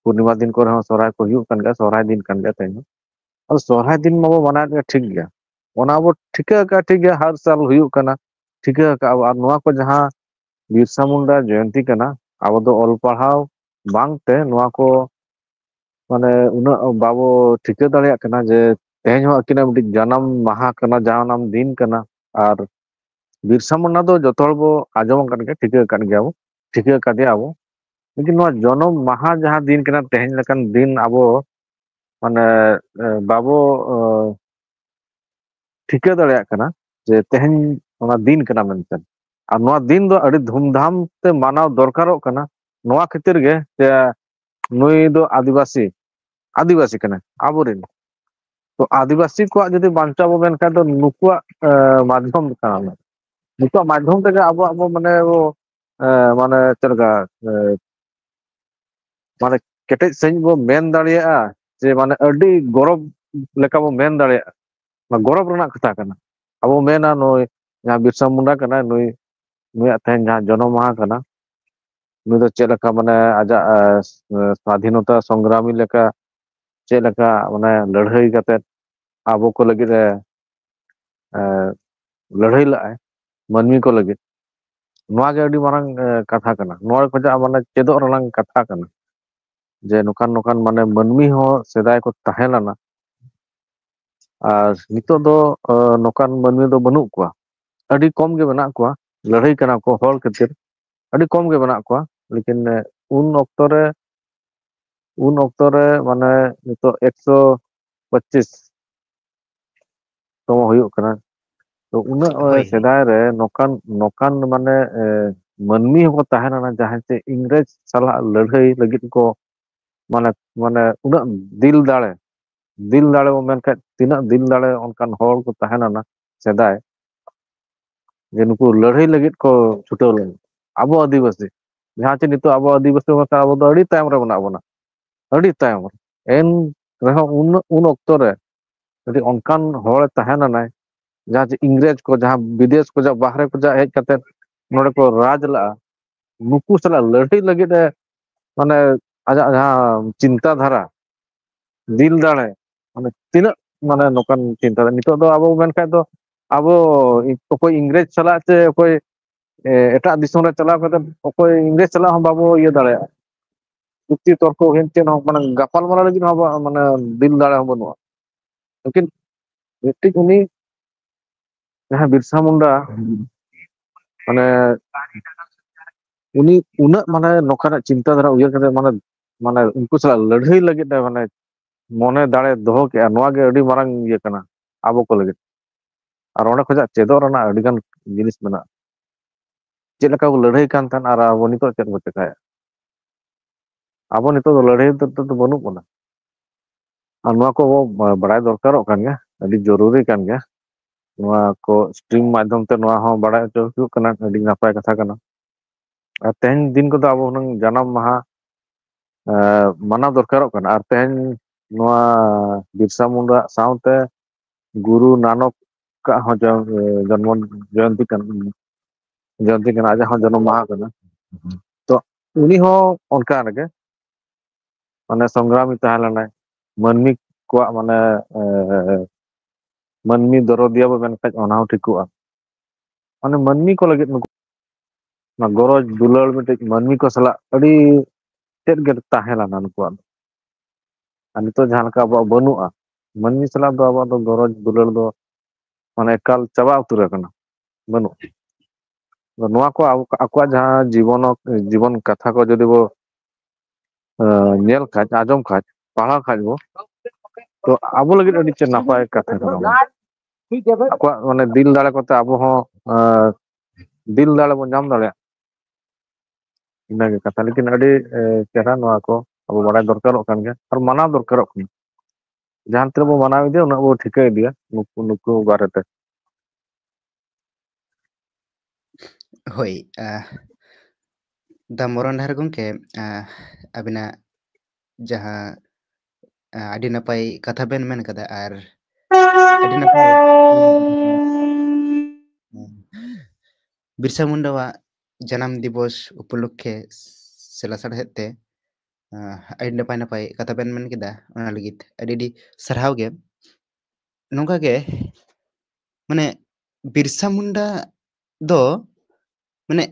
ᱯᱩᱨᱱᱤᱢᱟ ᱫᱤᱱ ᱠᱚᱨᱮ ᱦᱚᱸ ᱥᱚᱦᱨᱟᱭ ᱠᱚ ᱦᱩᱭᱩᱜ ᱠᱟᱱ ᱜᱮᱭᱟ, ᱥᱚᱦᱨᱟᱭ ᱫᱤᱱ ᱠᱟᱱ ᱜᱮᱭᱟ ᱛᱮᱦᱮᱧ ᱦᱚᱸ᱾ ᱟᱫᱚ ᱥᱚᱦᱨᱟᱭ ᱫᱤᱱ ᱢᱟᱵᱚ ᱢᱟᱱᱟᱣᱮᱫ ᱜᱮᱭᱟ, ᱴᱷᱤᱠ ᱜᱮᱭᱟ, ᱚᱱᱟ ᱵᱚ ᱴᱷᱤᱠᱟᱹ ᱟᱠᱟᱫᱼᱟ, ᱴᱷᱤᱠ ᱜᱮᱭᱟ, ᱦᱟᱨ ᱥᱟᱞ ᱦᱩᱭᱩᱜ ᱠᱟᱱᱟ, ᱴᱷᱤᱠᱟᱹ ᱟᱠᱟᱫᱼᱟ ᱵᱚ᱾ ᱟᱨ ᱱᱚᱣᱟ ᱠᱚ ᱡᱟᱦᱟᱸ ᱵᱤᱨᱥᱟ ᱢᱩᱱᱰᱟ ᱡᱚᱭᱚᱱᱛᱤ ᱠᱟᱱᱟ, ᱟᱵᱚ ᱫᱚ ᱚᱞ ᱯᱟᱲᱦᱟᱣ ᱵᱟᱝᱛᱮ ᱱᱚᱣᱟ ᱠᱚ ᱢᱟᱱᱮ ᱩᱱᱟᱹᱜ ᱵᱟᱵᱚ ᱴᱷᱤᱠᱟᱹ ᱫᱟᱲᱮᱭᱟᱜ ᱠᱟᱱᱟ ᱡᱮ ᱛᱮᱦᱮᱧ ᱦᱚᱸ ᱟᱹᱠᱤᱱᱟᱜ ᱢᱤᱫᱴᱤᱡ ᱡᱟᱱᱟᱢ ᱢᱟᱦᱟ ᱠᱟᱱᱟ, ᱡᱟᱱᱟᱢ ᱫᱤᱱ ᱠᱟᱱᱟ᱾ ᱟᱨ ᱵᱤᱨᱥᱟ ᱢᱩᱱᱰᱟ ᱫᱚ ᱡᱚᱛᱚ ᱦᱚᱲ ᱵᱚ ᱟᱸᱡᱚᱢ ᱟᱠᱟᱫ ᱜᱮᱭᱟ, ᱴᱷᱤᱠᱟᱹ ᱟᱠᱟᱫ ᱜᱮᱭᱟ ᱵᱚ, ᱴᱷᱤᱠᱟᱹ ᱟᱠᱟᱫᱮᱭᱟ ᱵᱚ᱾ ᱞᱮᱠᱤᱱ ᱱᱚᱣᱟ ᱡᱚᱱᱚᱢ ᱢᱟᱦᱟ ᱡᱟᱦᱟᱸ ᱫᱤᱱ ᱠᱟᱱᱟ, ᱛᱮᱦᱮᱧ ᱞᱮᱠᱟᱱ ᱫᱤᱱ ᱟᱵᱚ ᱢᱟᱱᱮ ᱮ, ᱵᱟᱵᱚ ᱮ, ᱴᱷᱤᱠᱟᱹ ᱫᱟᱲᱮᱭᱟᱜ ᱠᱟᱱᱟ ᱡᱮ ᱛᱮᱦᱮᱧ ᱚᱱᱟ ᱫᱤᱱ ᱠᱟᱱᱟ ᱢᱮᱱᱛᱮ᱾ ᱟᱨ ᱱᱚᱣᱟ ᱫᱤᱱ ᱫᱚ ᱟᱹᱰᱤ ᱫᱷᱩᱢᱫᱷᱟᱢ ᱛᱮ ᱢᱟᱱᱟᱣ ᱫᱚᱨᱠᱟᱨᱚᱜ ᱠᱟᱱᱟ᱾ ᱱᱚᱣᱟ ᱠᱷᱟᱹᱛᱤᱨ ᱜᱮ ᱡᱮ ᱱᱩᱭ ᱫᱚ ᱟᱹᱫᱤᱵᱟᱹᱥᱤ, ᱟᱹᱫᱤᱵᱟᱹᱥᱤ ᱠᱟᱱᱟᱭ ᱟᱵᱚᱨᱮᱱ᱾ ᱛᱚ ᱟᱹᱫᱤᱵᱟᱹᱥᱤ ᱠᱚᱣᱟᱜ ᱡᱩᱫᱤ ᱵᱟᱧᱪᱟᱣ ᱵᱚ ᱢᱮᱱ ᱠᱷᱟᱱ ᱫᱚ ᱱᱩᱠᱩᱣᱟᱜ ᱮ, ᱢᱟᱫᱽᱫᱷᱚᱢ ᱠᱟᱱᱟ᱾ ᱱᱩᱠᱩᱣᱟᱜ ᱢᱟᱫᱽᱫᱷᱚᱢ ᱛᱮᱜᱮ ᱟᱵᱚᱣᱟᱜ ᱵᱚ ᱢᱟᱱᱮ ᱵᱚ ᱮ, ᱢᱟᱱᱮ ᱪᱮᱫ ᱞᱮᱠᱟ ᱮ, ᱢᱟᱱᱮ ᱠᱮᱴᱮᱡ ᱥᱟᱺᱦᱤᱡ ᱵᱚ ᱢᱮᱱ ᱫᱟᱲᱮᱭᱟᱜᱼᱟ ᱡᱮ ᱢᱟᱱᱮ ᱟᱹᱰᱤ ᱜᱚᱨᱚᱵᱽ ᱞᱮᱠᱟ ᱵᱚ ᱢᱮᱱ ᱫᱟᱲᱮᱭᱟᱜᱼᱟ᱾ ᱚᱱᱟ ᱜᱚᱨᱚᱵᱽ ᱨᱮᱱᱟᱜ ᱠᱟᱛᱷᱟ ᱠᱟᱱᱟ᱾ ᱟᱵᱚ ᱢᱮᱱᱟ ᱱᱩᱭ ᱡᱟᱦᱟᱸ ᱵᱤᱨᱥᱟ ᱢᱩᱱᱰᱟ ᱠᱟᱱᱟᱭ, ᱱᱩᱭ, ᱱᱩᱭᱟᱜ ᱛᱮᱦᱮᱧ ᱡᱟᱦᱟᱸ ᱡᱚᱱᱚᱢ ᱢᱟᱦᱟ ᱠᱟᱱᱟ, ᱱᱩᱭ ᱫᱚ ᱪᱮᱫ ᱞᱮᱠᱟ ᱢᱟᱱᱮ ᱟᱡᱟᱜ ᱮ, ᱥᱟᱫᱷᱤᱱᱚᱛᱟ ᱥᱚᱝᱜᱨᱟᱢᱤ ᱞᱮᱠᱟ ᱪᱮᱫ ᱞᱮᱠᱟ ᱢᱟᱱᱮ ᱞᱟᱹᱲᱦᱟᱹᱭ ᱠᱟᱛᱮᱫ ᱟᱵᱚ ᱠᱚ ᱞᱟᱹᱜᱤᱫ ᱮ ᱮ, ᱞᱟᱹᱲᱦᱟᱹᱭ ᱞᱟᱜᱼᱟᱭ ᱢᱟᱹᱱᱢᱤ ᱠᱚ ᱞᱟᱹᱜᱤᱫ᱾ ᱱᱚᱣᱟ ᱜᱮ ᱟᱹᱰᱤ ᱢᱟᱨᱟᱝ ᱮ, ᱠᱟᱛᱷᱟ ᱠᱟᱱᱟ᱾ ᱱᱚᱣᱟ ᱠᱷᱚᱱᱟᱜ ᱢᱟᱱᱮ ᱪᱮᱫᱚᱜ ᱨᱮᱱᱟᱜ ᱠᱟᱛᱷᱟ ᱠᱟᱱᱟ ᱡᱮ ᱱᱚᱝᱠᱟᱱ ᱱᱚᱝᱠᱟᱱ ᱢᱟᱱᱮ ᱢᱟᱹᱱᱢᱤ ᱦᱚᱸ ᱥᱮᱫᱟᱭ ᱠᱚ ᱛᱟᱦᱮᱸ ᱞᱮᱱᱟ᱾ ᱟᱨ ᱱᱤᱛᱚᱜ ᱫᱚ ᱮ, ᱱᱚᱝᱠᱟᱱ ᱢᱟᱹᱱᱢᱤ ᱫᱚ ᱵᱟᱹᱱᱩᱜ ᱠᱚᱣᱟ, ᱟᱹᱰᱤ ᱠᱚᱢ ᱜᱮ ᱢᱮᱱᱟᱜ ᱠᱚᱣᱟ᱾ ᱞᱟᱹᱲᱦᱟᱹᱭ ᱠᱟᱱᱟ ᱠᱚ ᱦᱚᱲ ᱠᱷᱟᱹᱛᱤᱨ, ᱟᱹᱰᱤ ᱠᱚᱢ ᱜᱮ ᱢᱮᱱᱟᱜ ᱠᱚᱣᱟ᱾ ᱞᱮᱠᱤᱱ ᱮ, ᱩᱱ ᱚᱠᱛᱚ ᱨᱮ ᱩᱱ ᱚᱠᱛᱚ ᱨᱮ ᱢᱟᱱᱮ ᱱᱤᱛᱚᱜ ᱮᱠᱥᱚ ᱯᱚᱸᱪᱤᱥ ᱛᱚᱢᱚ ᱦᱩᱭᱩᱜ ᱠᱟᱱᱟ᱾ ᱛᱚ ᱩᱱᱟᱹᱜ ᱮ, ᱦᱳᱭ, ᱦᱳᱭ᱾ ᱥᱮᱫᱟᱭ ᱨᱮ ᱱᱚᱝᱠᱟᱱ ᱱᱚᱝᱠᱟᱱ ᱢᱟᱱᱮ ᱮ, ᱢᱟᱹᱱᱢᱤ ᱦᱚᱸᱠᱚ ᱛᱟᱦᱮᱸ ᱞᱮᱱᱟ ᱡᱟᱦᱟᱸᱭ ᱪᱮ ᱤᱝᱨᱮᱡᱽ ᱥᱟᱞᱟᱜ ᱞᱟᱹᱲᱦᱟᱹᱭ ᱞᱟᱹᱜᱤᱫ ᱠᱚ ᱢᱟᱱᱮ ᱢᱟᱱᱮ ᱩᱱᱟᱹᱜ ᱫᱤᱞ ᱫᱟᱲᱮ, ᱫᱤᱞ ᱫᱟᱲᱮ ᱵᱚᱱ ᱢᱮᱱᱠᱷᱟᱱ ᱛᱤᱱᱟᱹᱜ ᱫᱤᱞ ᱫᱟᱲᱮ ᱚᱱᱠᱟᱱ ᱦᱚᱲ ᱠᱚ ᱛᱟᱦᱮᱸ ᱞᱮᱱᱟ ᱥᱮᱫᱟᱭ, ᱡᱮ ᱱᱩᱠᱩ ᱞᱟᱹᱲᱦᱟᱹᱭ ᱞᱟᱹᱜᱤᱫ ᱠᱚ ᱪᱷᱩᱴᱟᱹᱣ ᱞᱮᱱᱟ᱾ ᱟᱵᱚ ᱟᱹᱫᱤᱵᱟᱹᱥᱤ, ᱡᱟᱦᱟᱸ ᱪᱮ ᱱᱤᱛᱚᱜ ᱟᱵᱚ ᱟᱹᱫᱤᱵᱟᱹᱥᱤ ᱵᱟᱠᱷᱨᱟ ᱟᱵᱚ ᱫᱚ ᱟᱹᱰᱤ ᱛᱟᱭᱚᱢ ᱨᱮ ᱢᱮᱱᱟᱜ ᱵᱚᱱᱟ, ᱟᱹᱰᱤ ᱛᱟᱭᱚᱢ ᱨᱮ᱾ ᱮᱱ ᱨᱮᱦᱚᱸ ᱩᱱ, ᱩᱱ ᱚᱠᱛᱚ ᱨᱮ ᱡᱩᱫᱤ ᱚᱱᱠᱟᱱ ᱦᱚᱲᱮ ᱛᱟᱦᱮᱸ ᱞᱮᱱᱟᱭ, ᱡᱟᱦᱟᱸ ᱪᱮ ᱤᱝᱨᱮᱡᱽ ᱠᱚ, ᱡᱟᱦᱟᱸ ᱵᱤᱫᱮᱥ ᱠᱷᱚᱱᱟᱜ ᱵᱟᱦᱨᱮ ᱠᱷᱚᱱᱟᱜ ᱦᱮᱡ ᱠᱟᱛᱮ ᱱᱚᱰᱮ ᱠᱚ ᱨᱟᱡᱽ ᱞᱟᱜᱼᱟ, ᱱᱩᱠᱩ ᱥᱟᱞᱟᱜ ᱞᱟᱹᱲᱦᱟᱹᱭ ᱞᱟᱹᱜᱤᱫ ᱮ ᱢᱟᱱᱮ ᱟᱡᱟᱜ ᱡᱟᱦᱟᱸ ᱪᱤᱱᱛᱟ ᱫᱷᱟᱨᱟ, ᱫᱤᱞ ᱫᱟᱲᱮ, ᱢᱟᱱᱮ ᱛᱤᱱᱟᱹᱜ, ᱢᱟᱱᱮ ᱱᱚᱝᱠᱟᱱ ᱪᱤᱱᱛᱟ ᱫᱷᱟᱨᱟ᱾ ᱱᱤᱛᱚᱜ ᱫᱚ ᱟᱵᱚ ᱢᱮᱱᱠᱷᱟᱡ ᱫᱚ ᱟᱵᱚ ᱚᱠᱚᱭ ᱤᱝᱨᱮᱡᱽ ᱥᱟᱞᱟᱜ ᱥᱮ ᱚᱠᱚᱭ, ᱮ, ᱮᱴᱟᱜ ᱫᱤᱥᱚᱢ ᱨᱮ ᱪᱟᱞᱟᱣ ᱠᱟᱛᱮ ᱚᱠᱚᱭ ᱤᱝᱨᱮᱡᱽ ᱥᱟᱞᱟᱜ ᱦᱚᱸ ᱵᱟᱵᱚ ᱤᱭᱟᱹ ᱫᱟᱲᱮᱭᱟᱜᱼᱟ, ᱪᱩᱠᱛᱤ ᱛᱚᱨᱠᱚ ᱦᱩᱭᱮᱱ ᱪᱮᱫ ᱦᱚᱸ, ᱢᱟᱱᱮ ᱜᱟᱯᱟᱞ ᱢᱟᱨᱟᱣ ᱞᱟᱹᱜᱤᱫ ᱦᱚᱸ ᱟᱵᱚᱣᱟᱜ ᱢᱟᱱᱮ ᱫᱤᱞ ᱫᱟᱲᱮ ᱦᱚᱸ ᱵᱟᱹᱱᱩᱜᱼᱟ᱾ ᱞᱮᱠᱤᱱ ᱢᱤᱫᱴᱤᱡ ᱩᱱᱤ ᱡᱟᱦᱟᱸ ᱵᱤᱨᱥᱟ ᱢᱩᱱᱰᱟ, ᱢᱟᱱᱮ ᱩᱱᱤ ᱩᱱᱟᱹᱜ ᱢᱟᱱᱮ ᱱᱚᱝᱠᱟᱱᱟᱜ ᱪᱤᱱᱛᱟ ᱫᱷᱟᱨᱟ ᱩᱭᱦᱟᱹᱨ ᱠᱟᱛᱮ ᱢᱟᱱᱮ, ᱢᱟᱱᱮ ᱩᱱᱠᱩ ᱥᱟᱞᱟᱜ ᱞᱟᱹᱲᱦᱟᱹᱭ ᱞᱟᱹᱜᱤᱫ ᱮ ᱢᱟᱱᱮ ᱢᱚᱱᱮ ᱫᱟᱲᱮ ᱫᱚᱦᱚ ᱠᱮᱜᱼᱟ, ᱱᱚᱣᱟ ᱜᱮ ᱟᱹᱰᱤ ᱢᱟᱨᱟᱝ ᱤᱭᱟᱹ ᱠᱟᱱᱟ ᱟᱵᱚ ᱠᱚ ᱞᱟᱹᱜᱤᱫ᱾ ᱟᱨ ᱚᱸᱰᱮ ᱠᱷᱚᱱᱟᱜ ᱪᱮᱫᱚᱜ ᱨᱮᱱᱟᱜ ᱟᱹᱰᱤ ᱜᱟᱱ ᱡᱤᱱᱤᱥ ᱢᱮᱱᱟᱜᱼᱟ᱾ ᱪᱮᱫ ᱞᱮᱠᱟ ᱠᱚ ᱞᱟᱹᱲᱦᱟᱹᱭ ᱠᱟᱱ ᱛᱟᱦᱮᱸᱱ ᱟᱨ ᱟᱵᱚ ᱱᱤᱛᱚᱜ ᱪᱮᱫ ᱵᱚ ᱪᱮᱠᱟᱭᱟ? ᱟᱵᱚ ᱱᱤᱛᱚᱜ ᱫᱚ ᱞᱟᱹᱲᱦᱟᱹᱭ ᱫᱚ, ᱫᱚ ᱵᱟᱹᱱᱩᱜ ᱵᱚᱱᱟ᱾ ᱟᱨ ᱱᱚᱣᱟ ᱠᱚ ᱵᱚ ᱵᱟᱲᱟᱭ ᱫᱚᱨᱠᱟᱨᱚᱜ ᱠᱟᱱ ᱜᱮᱭᱟ, ᱟᱹᱰᱤ ᱡᱚᱨᱩᱨᱤ ᱠᱟᱱ ᱜᱮᱭᱟ᱾ ᱱᱚᱣᱟ ᱠᱚ stream ᱢᱟᱫᱽᱫᱷᱚᱢ ᱛᱮ ᱱᱚᱣᱟ ᱦᱚᱸ ᱵᱟᱲᱟᱭ ᱦᱚᱪᱚ ᱦᱩᱭᱩᱜ ᱠᱟᱱᱟ, ᱟᱹᱰᱤ ᱱᱟᱯᱟᱭ ᱠᱟᱛᱷᱟ ᱠᱟᱱᱟ᱾ ᱟᱨ ᱛᱮᱦᱮᱧ ᱫᱤᱱ ᱠᱚᱫᱚ ᱟᱵᱚ ᱦᱩᱱᱟᱹᱝ ᱡᱟᱱᱟᱢ ᱢᱟᱦᱟ, ᱮ, ᱢᱟᱱᱟᱣ ᱫᱚᱨᱠᱟᱨᱚᱜ ᱠᱟᱱᱟ᱾ ᱟᱨ ᱛᱮᱦᱮᱧ ᱱᱚᱣᱟ ᱵᱤᱨᱥᱟ ᱢᱩᱱᱰᱟ ᱥᱟᱶᱛᱮ ᱜᱩᱨᱩ ᱱᱟᱱᱚᱠ ᱟᱜ ᱦᱚᱸ ᱡᱚ-, ᱡᱚᱱᱢᱚ ᱡᱚᱭᱚᱱᱛᱤ ᱠᱟᱱᱟ, ᱡᱚᱭᱚᱱᱛᱤ ᱠᱟᱱᱟ, ᱟᱡᱟᱜ ᱦᱚᱸ ᱡᱚᱱᱚᱢ ᱢᱟᱦᱟ ᱠᱟᱱᱟ᱾ ᱛᱚ ᱩᱱᱤ ᱦᱚᱸ ᱚᱱᱠᱟ ᱨᱮᱜᱮ ᱢᱟᱱᱮ ᱥᱚᱝᱜᱨᱟᱢᱤ ᱛᱟᱦᱮᱸ ᱞᱮᱱᱟᱭ᱾ ᱢᱟᱹᱱᱢᱤ ᱠᱚᱣᱟᱜ ᱢᱟᱱᱮ, ᱮ, ᱢᱟᱹᱱᱢᱤ ᱫᱚᱨᱚᱫᱤᱭᱟᱹ ᱵᱚ ᱢᱮᱱ ᱠᱷᱟᱡ ᱚᱱᱟ ᱦᱚᱸ ᱴᱷᱤᱠᱚᱜᱼᱟ᱾ ᱢᱟᱱᱮ ᱢᱟᱹᱱᱢᱤ ᱠᱚ ᱞᱟᱹᱜᱤᱫ ᱱᱩᱠᱩ ᱚᱱᱟ ᱜᱚᱨᱚᱡᱽ ᱫᱩᱞᱟᱹᱲ ᱢᱤᱫᱴᱮᱡ ᱢᱟᱹᱱᱢᱤ ᱠᱚ ᱥᱟᱞᱟᱜ ᱟᱹᱰᱤ ᱛᱮᱫ ᱜᱮ ᱛᱟᱦᱮᱸ ᱞᱮᱱᱟ ᱱᱩᱠᱩᱣᱟᱜ ᱫᱚ᱾ ᱟᱨ ᱱᱤᱛᱚᱜ ᱡᱟᱦᱟᱸ ᱞᱮᱠᱟ ᱟᱵᱚᱣᱟᱜ ᱵᱟᱹᱱᱩᱜᱼᱟ, ᱢᱟᱹᱱᱢᱤ ᱥᱟᱞᱟᱜ ᱫᱚ ᱟᱵᱚᱣᱟᱜ ᱫᱚ ᱜᱚᱨᱚᱡᱽ ᱫᱩᱞᱟᱹᱲ ᱫᱚ ᱢᱟᱱᱮ ᱮᱠᱟᱞ ᱪᱟᱵᱟ ᱩᱛᱟᱹᱨ ᱟᱠᱟᱱᱟ, ᱵᱟᱹᱱᱩᱜᱼᱟ᱾ ᱟᱫᱚ ᱱᱚᱣᱟ ᱠᱚ ᱟᱵᱚ, ᱟᱠᱚᱣᱟᱜ ᱡᱟᱦᱟᱸ ᱡᱤᱵᱚᱱ, ᱡᱤᱵᱚᱱ ᱠᱟᱛᱷᱟ ᱠᱚ ᱡᱩᱫᱤ ᱵᱚ, ᱮ, ᱧᱮᱞ ᱠᱷᱟᱡ, ᱟᱸᱡᱚᱢ ᱠᱷᱟᱡ, ᱯᱟᱲᱦᱟᱣ ᱠᱷᱟᱡ ᱵᱚ, ᱛᱚ ᱟᱵᱚ ᱞᱟᱹᱜᱤᱫ ᱟᱹᱰᱤ ᱪᱮᱫ ᱱᱟᱯᱟᱭ ᱠᱟᱛᱷᱟ ᱠᱟᱱᱟ ᱚᱱᱟ᱾ ᱟᱠᱚᱣᱟᱜ ᱢᱟᱱᱮ ᱫᱤᱞ ᱫᱟᱲᱮ ᱠᱚᱛᱮ ᱟᱵᱚ ᱦᱚᱸ, ᱮ, ᱫᱤᱞ ᱫᱟᱲᱮ ᱵᱚᱱ ᱧᱟᱢ ᱫᱟᱲᱮᱭᱟᱜᱼᱟ᱾ ᱤᱱᱟᱹᱜᱮ ᱠᱟᱛᱷᱟ᱾ ᱞᱮᱠᱤᱱ ᱟᱹᱰᱤ, ᱮ, ᱪᱮᱦᱨᱟ ᱱᱚᱣᱟ ᱠᱚ ᱟᱵᱚ ᱵᱟᱲᱟᱭ ᱫᱚᱨᱠᱟᱨᱚᱜ ᱠᱟᱱ ᱜᱮᱭᱟ ᱟᱨ ᱢᱟᱱᱟᱣ ᱫᱚᱨᱠᱟᱨᱚᱜ ᱠᱟᱱᱟ᱾ ᱡᱟᱦᱟᱸ ᱛᱤᱱᱟᱹᱜ ᱵᱚ ᱢᱟᱱᱟᱣ ᱤᱫᱤᱭᱟ, ᱩᱱᱟᱹᱜ ᱵᱚ ᱴᱷᱤᱠᱟᱹ ᱤᱫᱤᱭᱟ ᱱᱩᱠᱩ, ᱱᱩᱠᱩ ᱵᱟᱨᱮᱛᱮ᱾ ᱦᱳᱭ, ᱟ, ᱫᱟ ᱢᱚᱨᱚᱱ ᱰᱟᱦᱟᱨ ᱜᱚᱢᱠᱮ, ᱟ, ᱟᱹᱵᱤᱱᱟᱜ ᱡᱟᱦᱟᱸ, ᱟ, ᱟᱹᱰᱤ ᱱᱟᱯᱟᱭ ᱠᱟᱛᱷᱟ ᱵᱮᱱ ᱢᱮᱱ ᱠᱟᱫᱟ, ᱟᱨ ᱟᱹᱰᱤ ᱱᱟᱯᱟᱭ ᱵᱤᱨᱥᱟ ᱢᱩᱱᱰᱟᱣᱟᱜ ᱡᱟᱱᱟᱢ ᱫᱤᱵᱚᱥ ᱩᱯᱚᱞᱚᱠᱠᱷᱮ ᱥᱮ ᱞᱟᱥᱟᱲᱦᱮᱫ ᱛᱮ ᱟᱸ, ᱟᱹᱰᱤ ᱱᱟᱯᱟᱭ ᱱᱟᱯᱟᱭ ᱠᱟᱛᱷᱟ ᱵᱮᱱ ᱢᱮᱱ ᱠᱮᱫᱟ, ᱚᱱᱟ ᱞᱟᱹᱜᱤᱫ ᱟᱹᱰᱤ ᱟᱹᱰᱤ ᱥᱟᱨᱦᱟᱣ ᱜᱮ᱾ ᱱᱚᱝᱠᱟ ᱜᱮ, ᱢᱟᱱᱮ, ᱵᱤᱨᱥᱟ ᱢᱩᱱᱰᱟ ᱫᱚ, ᱢᱟᱱᱮ,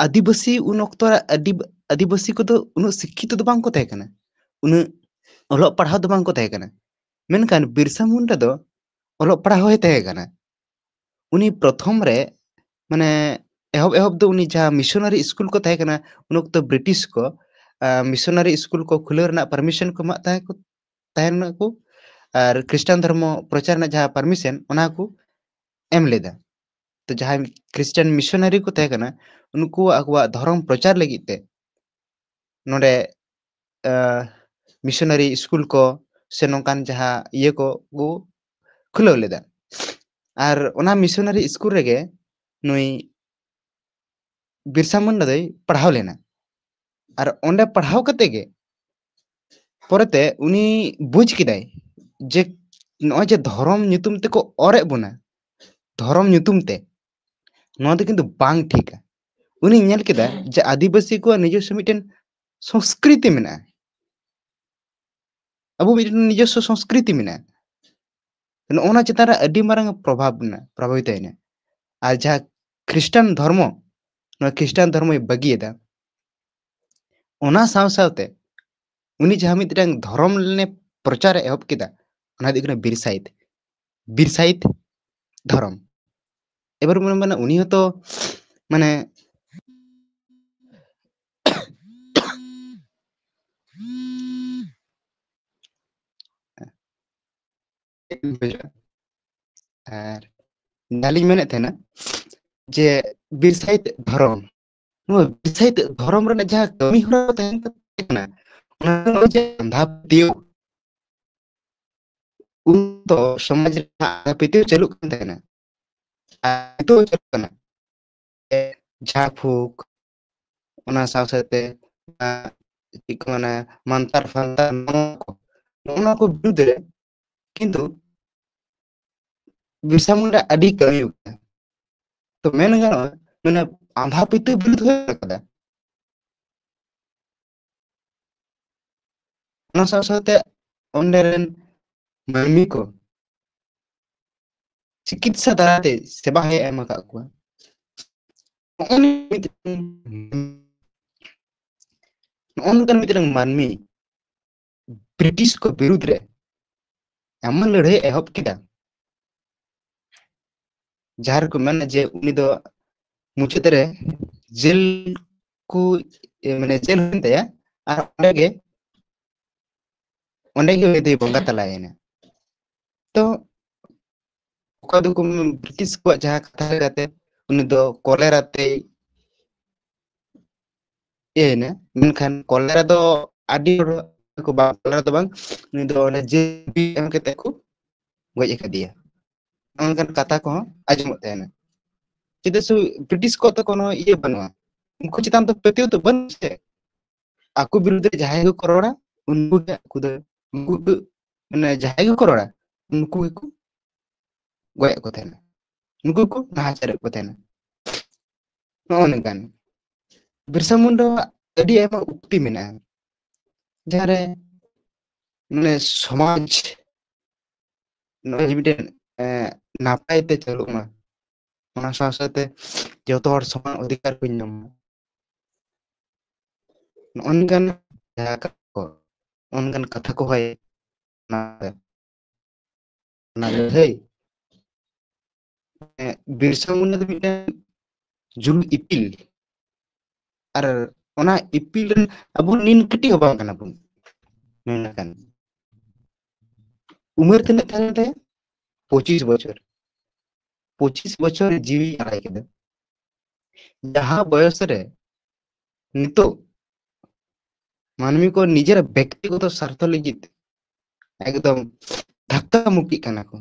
ᱟᱹᱫᱤᱵᱟᱹᱥᱤ ᱩᱱ ᱚᱠᱛᱚ ᱨᱮ ᱟᱹᱫᱤ-, ᱟᱹᱫᱤᱵᱟᱹᱥᱤ ᱠᱚᱫᱚ ᱩᱱᱟᱹᱜ ᱥᱤᱠᱠᱷᱤᱛᱚ ᱫᱚ ᱵᱟᱝ ᱠᱚ ᱛᱟᱦᱮᱸ ᱠᱟᱱᱟ, ᱩᱱᱟᱹᱜ ᱚᱞᱚᱜ ᱯᱟᱲᱦᱟᱣ ᱫᱚ ᱵᱟᱝ ᱠᱚ ᱛᱟᱦᱮᱸ ᱠᱟᱱᱟ᱾ ᱢᱮᱱᱠᱷᱟᱱ ᱵᱤᱨᱥᱟ ᱢᱩᱱᱰᱟ ᱫᱚ ᱚᱞᱚᱜ ᱯᱟᱲᱦᱟᱣ ᱦᱚᱸᱭ ᱛᱟᱦᱮᱸ ᱠᱟᱱᱟ᱾ ᱩᱱᱤ ᱯᱨᱚᱛᱷᱚᱢ ᱨᱮ, ᱢᱟᱱᱮ, ᱮᱦᱚᱵ ᱮᱦᱚᱵ ᱫᱚ ᱩᱱᱤ ᱡᱟᱦᱟᱸ ᱢᱤᱥᱚᱱᱟᱨᱤ ᱥᱠᱩᱞ ᱠᱚ ᱛᱟᱦᱮᱸ ᱠᱟᱱᱟ, ᱩᱱ ᱚᱠᱛᱚ ᱵᱨᱤᱴᱤᱥ ᱠᱚ, ᱟᱸ, ᱢᱤᱥᱚᱱᱟᱨᱤ ᱥᱠᱩᱞ ᱠᱚ ᱠᱷᱩᱞᱟᱹᱣ ᱨᱮᱱᱟᱜ ᱯᱟᱨᱢᱤᱥᱚᱱ ᱠᱚ ᱮᱢᱟᱜ ᱛᱟᱦᱮᱸ ᱠᱚ, ᱛᱟᱦᱮᱱ ᱠᱚ, ᱟᱨ ᱠᱷᱨᱤᱥᱴᱟᱱ ᱫᱷᱚᱨᱢᱚ ᱯᱨᱚᱪᱟᱨ ᱨᱮᱱᱟᱜ ᱡᱟᱦᱟᱸ ᱯᱟᱨᱢᱤᱥᱚᱱ, ᱚᱱᱟ ᱠᱚ ᱮᱢ ᱞᱮᱫᱟ᱾ ᱛᱚ, ᱡᱟᱦᱟᱸᱭ ᱠᱷᱨᱤᱥᱴᱟᱱ ᱢᱤᱥᱚᱱᱟᱨᱤ ᱠᱚ ᱛᱟᱦᱮᱸ ᱠᱟᱱᱟ, ᱩᱱᱠᱩ ᱟᱠᱚᱣᱟᱜ ᱫᱷᱚᱨᱚᱢ ᱯᱨᱚᱪᱟᱨ ᱞᱟᱹᱜᱤᱫ ᱛᱮ ᱱᱚᱰᱮ, ᱟᱸ, ᱢᱤᱥᱚᱱᱟᱨᱤ ᱥᱠᱩᱞ ᱠᱚ ᱥᱮ ᱱᱚᱝᱠᱟᱱ ᱡᱟᱦᱟᱸ ᱤᱭᱟᱹ ᱠᱚ ᱠᱚ ᱠᱷᱩᱞᱟᱹᱣ ᱞᱮᱫᱟ᱾ ᱟᱨ ᱚᱱᱟ ᱢᱤᱥᱚᱱᱟᱨᱤ ᱥᱠᱩᱞ ᱨᱮᱜᱮ ᱱᱩᱭ ᱵᱤᱨᱥᱟ ᱢᱩᱱᱰᱟ ᱫᱚᱭ ᱯᱟᱲᱦᱟᱣ ᱞᱮᱱᱟ᱾ ᱟᱨ ᱚᱸᱰᱮ ᱯᱟᱲᱦᱟᱣ ᱠᱟᱛᱮ ᱜᱮ ᱯᱚᱨᱮᱛᱮ ᱩᱱᱤ ᱵᱩᱡᱽ ᱠᱮᱫᱟᱭ ᱡᱮ ᱱᱚᱜᱼᱚᱭ ᱡᱮ ᱫᱷᱚᱨᱚᱢ ᱧᱩᱛᱩᱢ ᱛᱮᱠᱚ ᱚᱨᱮᱫ ᱵᱚᱱᱟ, ᱫᱷᱚᱨᱚᱢ ᱧᱩᱛᱩᱢ ᱛᱮ, ᱱᱚᱣᱟ ᱫᱚ ᱠᱤᱱᱛᱩ ᱵᱟᱝ ᱴᱷᱤᱠᱟ᱾ ᱩᱱᱤ ᱧᱮᱞ ᱠᱮᱫᱟ ᱡᱮ ᱟᱹᱫᱤᱵᱟᱹᱥᱤ ᱠᱚᱣᱟᱜ ᱱᱤᱡᱚᱥᱥᱚ ᱢᱤᱫᱴᱮᱱ ᱥᱚᱝᱥᱠᱨᱤᱛᱤ ᱢᱮᱱᱟᱜᱼᱟ, ᱟᱵᱚ ᱢᱤᱫᱴᱮᱱ ᱱᱤᱡᱚᱥᱥᱚ ᱥᱚᱝᱥᱠᱨᱤᱛᱤ ᱢᱮᱱᱟᱜᱼᱟ᱾ ᱱᱚᱜᱼᱚ ᱱᱚᱣᱟ ᱪᱮᱛᱟᱱ ᱨᱮ ᱟᱹᱰᱤ ᱢᱟᱨᱟᱝ ᱯᱨᱚᱵᱷᱟᱵᱽ ᱢᱮᱱᱟᱜᱼᱟ, ᱯᱨᱚᱵᱷᱟᱵᱤᱛ ᱮᱱᱟ᱾ ᱟᱨ ᱡᱟᱦᱟᱸ ᱠᱷᱨᱤᱥᱴᱟᱱ ᱫᱷᱚᱨᱢᱚ, ᱱᱚᱣᱟ ᱠᱷᱨᱤᱥᱴᱟᱱ ᱫᱷᱚᱨᱢᱚᱭ ᱵᱟᱹᱜᱤᱭᱮᱫᱟ, ᱚᱱᱟ ᱥᱟᱶ ᱥᱟᱶᱛᱮ ᱩᱱᱤ ᱡᱟᱦᱟᱸ ᱢᱤᱫᱴᱟᱝ ᱫᱷᱚᱨᱚᱢ ᱞᱮ ᱯᱨᱚᱪᱟᱨ ᱮ ᱮᱦᱚᱵ ᱠᱮᱫᱟ, ᱚᱱᱟ ᱫᱚ ᱦᱩᱭᱩᱜ ᱠᱟᱱᱟ ᱵᱤᱨᱥᱟᱭᱤᱛ, ᱵᱤᱨᱥᱟᱭᱤᱛ ᱫᱷᱚᱨᱚᱢ᱾ ᱮᱵᱟᱨ ᱢᱚᱱᱮ ᱢᱟᱱᱮ ᱩᱱᱤ ᱦᱚᱸᱛᱚ, ᱢᱟᱱᱮ, ᱟᱨ ᱡᱟᱦᱟᱸᱞᱤᱧ ᱢᱮᱱᱮᱫ ᱛᱟᱦᱮᱱᱟ ᱡᱮ ᱵᱤᱨᱥᱟᱭᱤᱛ ᱫᱷᱚᱨᱚᱢ, ᱱᱚᱣᱟ ᱵᱤᱨᱥᱟᱭᱤᱛ ᱫᱷᱚᱨᱚᱢ ᱨᱮᱱᱟᱜ ᱡᱟᱦᱟᱸ ᱠᱟᱹᱢᱤ ᱦᱚᱨᱟ ᱛᱟᱦᱮᱱ ᱠᱟᱱᱟ, ᱚᱱᱟ ᱫᱚ ᱱᱚᱜᱼᱚᱭ ᱡᱮ ᱟᱸᱫᱷᱟ ᱯᱟᱹᱛᱭᱟᱹᱣ, ᱩᱱ ᱫᱚ ᱥᱚᱢᱟᱡᱽ ᱨᱮ ᱟᱸᱫᱷᱟ ᱯᱟᱹᱛᱭᱟᱹᱣ ᱪᱟᱹᱞᱩᱜ ᱠᱟᱱ ᱛᱟᱦᱮᱱᱟ᱾ ᱟᱨ ᱱᱤᱛᱚᱜ ᱦᱚᱸ ᱪᱟᱹᱞᱩᱜ ᱠᱟᱱᱟ᱾ ᱡᱷᱟᱲ ᱯᱷᱩᱸᱠ, ᱚᱱᱟ ᱥᱟᱶ ᱥᱟᱶᱛᱮ, ᱟᱸ, ᱪᱮᱫ ᱠᱚ ᱢᱮᱱᱟ, ᱢᱟᱱᱛᱟᱨ ᱯᱷᱟᱱᱛᱟᱨ, ᱱᱚᱣᱟ ᱠᱚ, ᱱᱚᱜᱼᱚ ᱱᱚᱣᱟ ᱠᱚ ᱵᱤᱨᱩᱫᱽ ᱨᱮ ᱠᱤᱱᱛᱩ ᱵᱤᱨᱥᱟ ᱢᱩᱱᱰᱟ ᱟᱹᱰᱤ ᱠᱟᱹᱢᱤ ᱟᱠᱟᱫᱟ᱾ ᱛᱚ ᱢᱮᱱ ᱜᱟᱱᱚᱜᱼᱟ, ᱢᱟᱱᱮ, ᱟᱸᱫᱷᱟ ᱯᱟᱹᱛᱭᱟᱹᱣ ᱵᱤᱨᱩᱫᱽ ᱦᱚᱸᱭ ᱨᱚᱲ ᱟᱠᱟᱫᱟ᱾ ᱚᱱᱟ ᱥᱟᱶ ᱥᱟᱶᱛᱮ ᱚᱸᱰᱮ ᱨᱮᱱ ᱢᱟᱹᱱᱢᱤ ᱠᱚ ᱪᱤᱠᱤᱛᱥᱟ ᱫᱟᱨᱟᱭ ᱛᱮ ᱥᱮᱵᱟ ᱦᱚᱸᱭ ᱮᱢ ᱟᱠᱟᱫ ᱠᱚᱣᱟ᱾ ᱱᱚᱜᱼᱚ ᱱᱚᱝᱠᱟᱱ ᱢᱤᱫᱴᱟᱝ ᱢᱟᱹᱱᱢᱤ ᱵᱨᱤᱴᱤᱥ ᱠᱚ ᱵᱤᱨᱩᱫᱽ ᱨᱮ ᱮᱢᱚᱱ ᱞᱟᱹᱲᱦᱟᱹᱭ ᱮᱦᱚᱵ ᱠᱮᱫᱟ, ᱡᱟᱦᱟᱸ ᱨᱮᱠᱚ ᱢᱮᱱᱟ ᱡᱮ ᱩᱱᱤ ᱫᱚ ᱢᱩᱪᱟᱹᱫ ᱨᱮ ᱡᱮᱞ ᱠᱚ, ᱢᱟᱱᱮ ᱡᱮᱞ ᱦᱩᱭᱮᱱ ᱛᱟᱭᱟ, ᱟᱨ ᱚᱸᱰᱮ ᱜᱮ ᱚᱸᱰᱮ ᱜᱮ ᱩᱱᱤ ᱫᱚᱭ ᱵᱚᱸᱜᱟ ᱛᱟᱞᱟᱭᱮᱱᱟ᱾ ᱛᱚ ᱚᱠᱟ ᱫᱚᱠᱚ ᱢᱮᱱ, ᱵᱨᱤᱴᱤᱥ ᱠᱚᱣᱟᱜ ᱡᱟᱦᱟᱸ ᱠᱟᱛᱷᱟ ᱞᱮᱠᱟᱛᱮ ᱩᱱᱤ ᱫᱚ ᱠᱚᱞᱮᱨᱟ ᱛᱮᱭ ᱤᱭᱟᱹᱭᱮᱱᱟ, ᱢᱮᱱᱠᱷᱟᱱ ᱠᱚᱞᱮᱨᱟ ᱫᱚ ᱟᱹᱰᱤ ᱦᱚᱲ ᱠᱚ ᱵᱟᱝ, ᱠᱚᱞᱮᱨᱟ ᱫᱚ ᱵᱟᱝ, ᱩᱱᱤ ᱫᱚ ᱚᱱᱮ ᱡᱮᱞ ᱮᱢ ᱠᱟᱛᱮ ᱠᱚ ᱜᱚᱡ ᱟᱠᱟᱫᱮᱭᱟ᱾ ᱚᱱᱠᱟᱱ ᱠᱟᱛᱷᱟ ᱠᱚᱦᱚᱸ ᱟᱸᱡᱚᱢᱚᱜ ᱛᱟᱦᱮᱱᱟ᱾ ᱪᱮᱫᱟᱜ ᱥᱮ ᱵᱨᱤᱴᱤᱥ ᱠᱚᱣᱟᱜ ᱫᱚ ᱠᱳᱱᱳ ᱤᱭᱟᱹ ᱵᱟᱹᱱᱩᱜᱼᱟ, ᱩᱱᱠᱩ ᱪᱮᱛᱟᱱ ᱫᱚ ᱯᱟᱹᱛᱭᱟᱹᱣ ᱫᱚ ᱵᱟᱹᱱᱩᱜ ᱥᱮ᱾ ᱟᱠᱚ ᱵᱤᱨᱩᱫᱷ ᱨᱮ ᱡᱟᱦᱟᱸᱭ ᱜᱮᱠᱚ ᱨᱚᱲᱟ, ᱩᱱᱠᱩ ᱜᱮ ᱟᱠᱚ ᱫᱚ, ᱩᱱᱠᱩ ᱜᱮ, ᱢᱟᱱᱮ ᱡᱟᱦᱟᱸᱭ ᱜᱮᱠᱚ ᱨᱚᱲᱟ, ᱩᱱᱠᱩ ᱜᱮᱠᱚ ᱜᱚᱡᱮᱫ ᱠᱚ ᱛᱟᱦᱮᱱᱟ, ᱩᱱᱠᱩ ᱜᱮᱠᱚ ᱱᱟᱦᱟᱪᱟᱨᱮᱫ ᱠᱚ ᱛᱟᱦᱮᱱᱟ᱾ ᱱᱚᱜᱼᱚ ᱱᱚᱝᱠᱟᱱ ᱵᱤᱨᱥᱟ ᱢᱩᱱᱰᱟ ᱟᱹᱰᱤ ᱟᱭᱢᱟ ᱩᱠᱛᱤ ᱢᱮᱱᱟᱜᱼᱟ, ᱡᱟᱦᱟᱸᱨᱮ ᱢᱟᱱᱮ ᱥᱚᱢᱟᱡᱽ ᱱᱚᱜᱼᱚᱭ ᱡᱮ ᱢᱤᱫᱴᱮᱱ, ᱮᱸ, ᱱᱟᱯᱟᱭ ᱛᱮ ᱪᱟᱹᱞᱩᱜ ᱢᱟ, ᱚᱱᱟ ᱥᱟᱶ ᱥᱟᱶᱛᱮ ᱡᱚᱛᱚ ᱦᱚᱲ ᱥᱚᱢᱟᱱ ᱚᱫᱷᱤᱠᱟᱨ ᱠᱚ ᱧᱟᱢ ᱢᱟ, ᱱᱚᱜᱼᱚ ᱱᱚᱝᱠᱟᱱ ᱡᱟᱦᱟᱸ ᱠᱟᱛᱷᱟ ᱠᱚ, ᱚᱱᱠᱟᱱ ᱠᱟᱛᱷᱟ ᱠᱚ ᱦᱚᱭ ᱚᱱᱟ, ᱚᱱᱟ ᱞᱟᱹᱲᱦᱟᱹᱭ, ᱮᱸ, ᱵᱤᱨᱥᱟ ᱢᱩᱱᱰᱟ ᱫᱚ ᱢᱤᱫᱴᱮᱱ ᱡᱩᱞᱩᱜ ᱤᱯᱤᱞ, ᱟᱨ ᱚᱱᱟ ᱤᱯᱤᱞ ᱨᱮᱱ ᱟᱵᱚ ᱱᱤᱱ ᱠᱟᱹᱴᱤᱡ ᱦᱚᱸ ᱵᱟᱝ ᱠᱟᱱᱟ ᱵᱚᱱ, ᱢᱮᱱ ᱞᱮᱠᱷᱟᱱ᱾ ᱩᱢᱮᱨ ᱛᱤᱱᱟᱹᱜ ᱛᱟᱦᱮᱸ ᱞᱮᱱ ᱛᱟᱭᱟ? ᱯᱚᱸᱪᱤᱥ ᱵᱚᱪᱷᱚᱨ᱾ ᱯᱚᱸᱪᱤᱥ ᱵᱚᱪᱷᱚᱨ ᱡᱤᱣᱤ ᱟᱲᱟᱭ ᱠᱮᱫᱟ, ᱡᱟᱦᱟᱸ ᱵᱚᱭᱚᱥ ᱨᱮ ᱱᱤᱛᱚᱜ ᱢᱟᱹᱱᱢᱤ ᱠᱚ ᱱᱤᱡᱮᱨᱟᱜ ᱵᱮᱠᱛᱤᱜᱚᱛᱚ ᱥᱟᱨᱛᱷᱚ ᱞᱟᱹᱜᱤᱫ ᱮᱠᱫᱚᱢ ᱫᱷᱟᱠᱠᱟ ᱢᱩᱠᱤᱜ ᱠᱟᱱᱟ ᱠᱚ᱾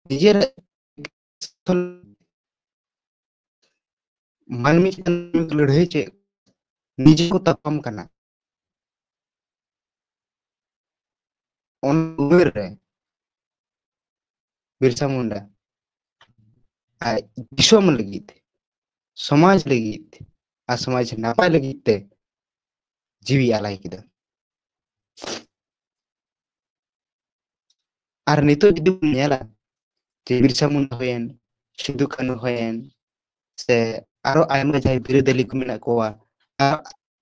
ᱱᱤᱡᱮᱨᱟᱜ ᱢᱟᱹᱱᱢᱤ ᱪᱮᱛᱟᱱ ᱞᱟᱹᱲᱦᱟᱹᱭ ᱪᱮᱫ ᱱᱤᱡᱮ ᱠᱚ ᱛᱟᱯᱟᱢ ᱠᱟᱱᱟ᱾ ᱚᱱᱟ ᱩᱢᱮᱨ ᱨᱮ ᱵᱤᱨᱥᱟ ᱢᱩᱱᱰᱟ ᱟᱡ ᱫᱤᱥᱚᱢ ᱞᱟᱹᱜᱤᱫ, ᱥᱚᱢᱟᱡᱽ ᱞᱟᱹᱜᱤᱫ ᱟᱨ ᱥᱚᱢᱟᱡᱽ ᱱᱟᱯᱟᱭ ᱞᱟᱹᱜᱤᱫ ᱛᱮ ᱡᱤᱣᱤ ᱟᱞᱟᱭ ᱠᱮᱫᱟ᱾ ᱟᱨ ᱱᱤᱛᱚᱜ ᱡᱩᱫᱤ ᱵᱚᱱ ᱧᱮᱞᱟ, ᱡᱮ ᱵᱤᱨᱥᱟ ᱢᱩᱱᱰᱟ ᱦᱩᱭᱮᱱ, ᱥᱤᱫᱩ ᱠᱟᱹᱱᱦᱩ ᱦᱩᱭᱮᱱ, ᱥᱮ ᱟᱨᱚ ᱟᱭᱢᱟ ᱡᱟᱦᱟᱸᱭ ᱵᱤᱨᱟᱹᱫᱟᱹᱞᱤ ᱠᱚ ᱢᱮᱱᱟᱜ ᱠᱚᱣᱟ, ᱟᱨ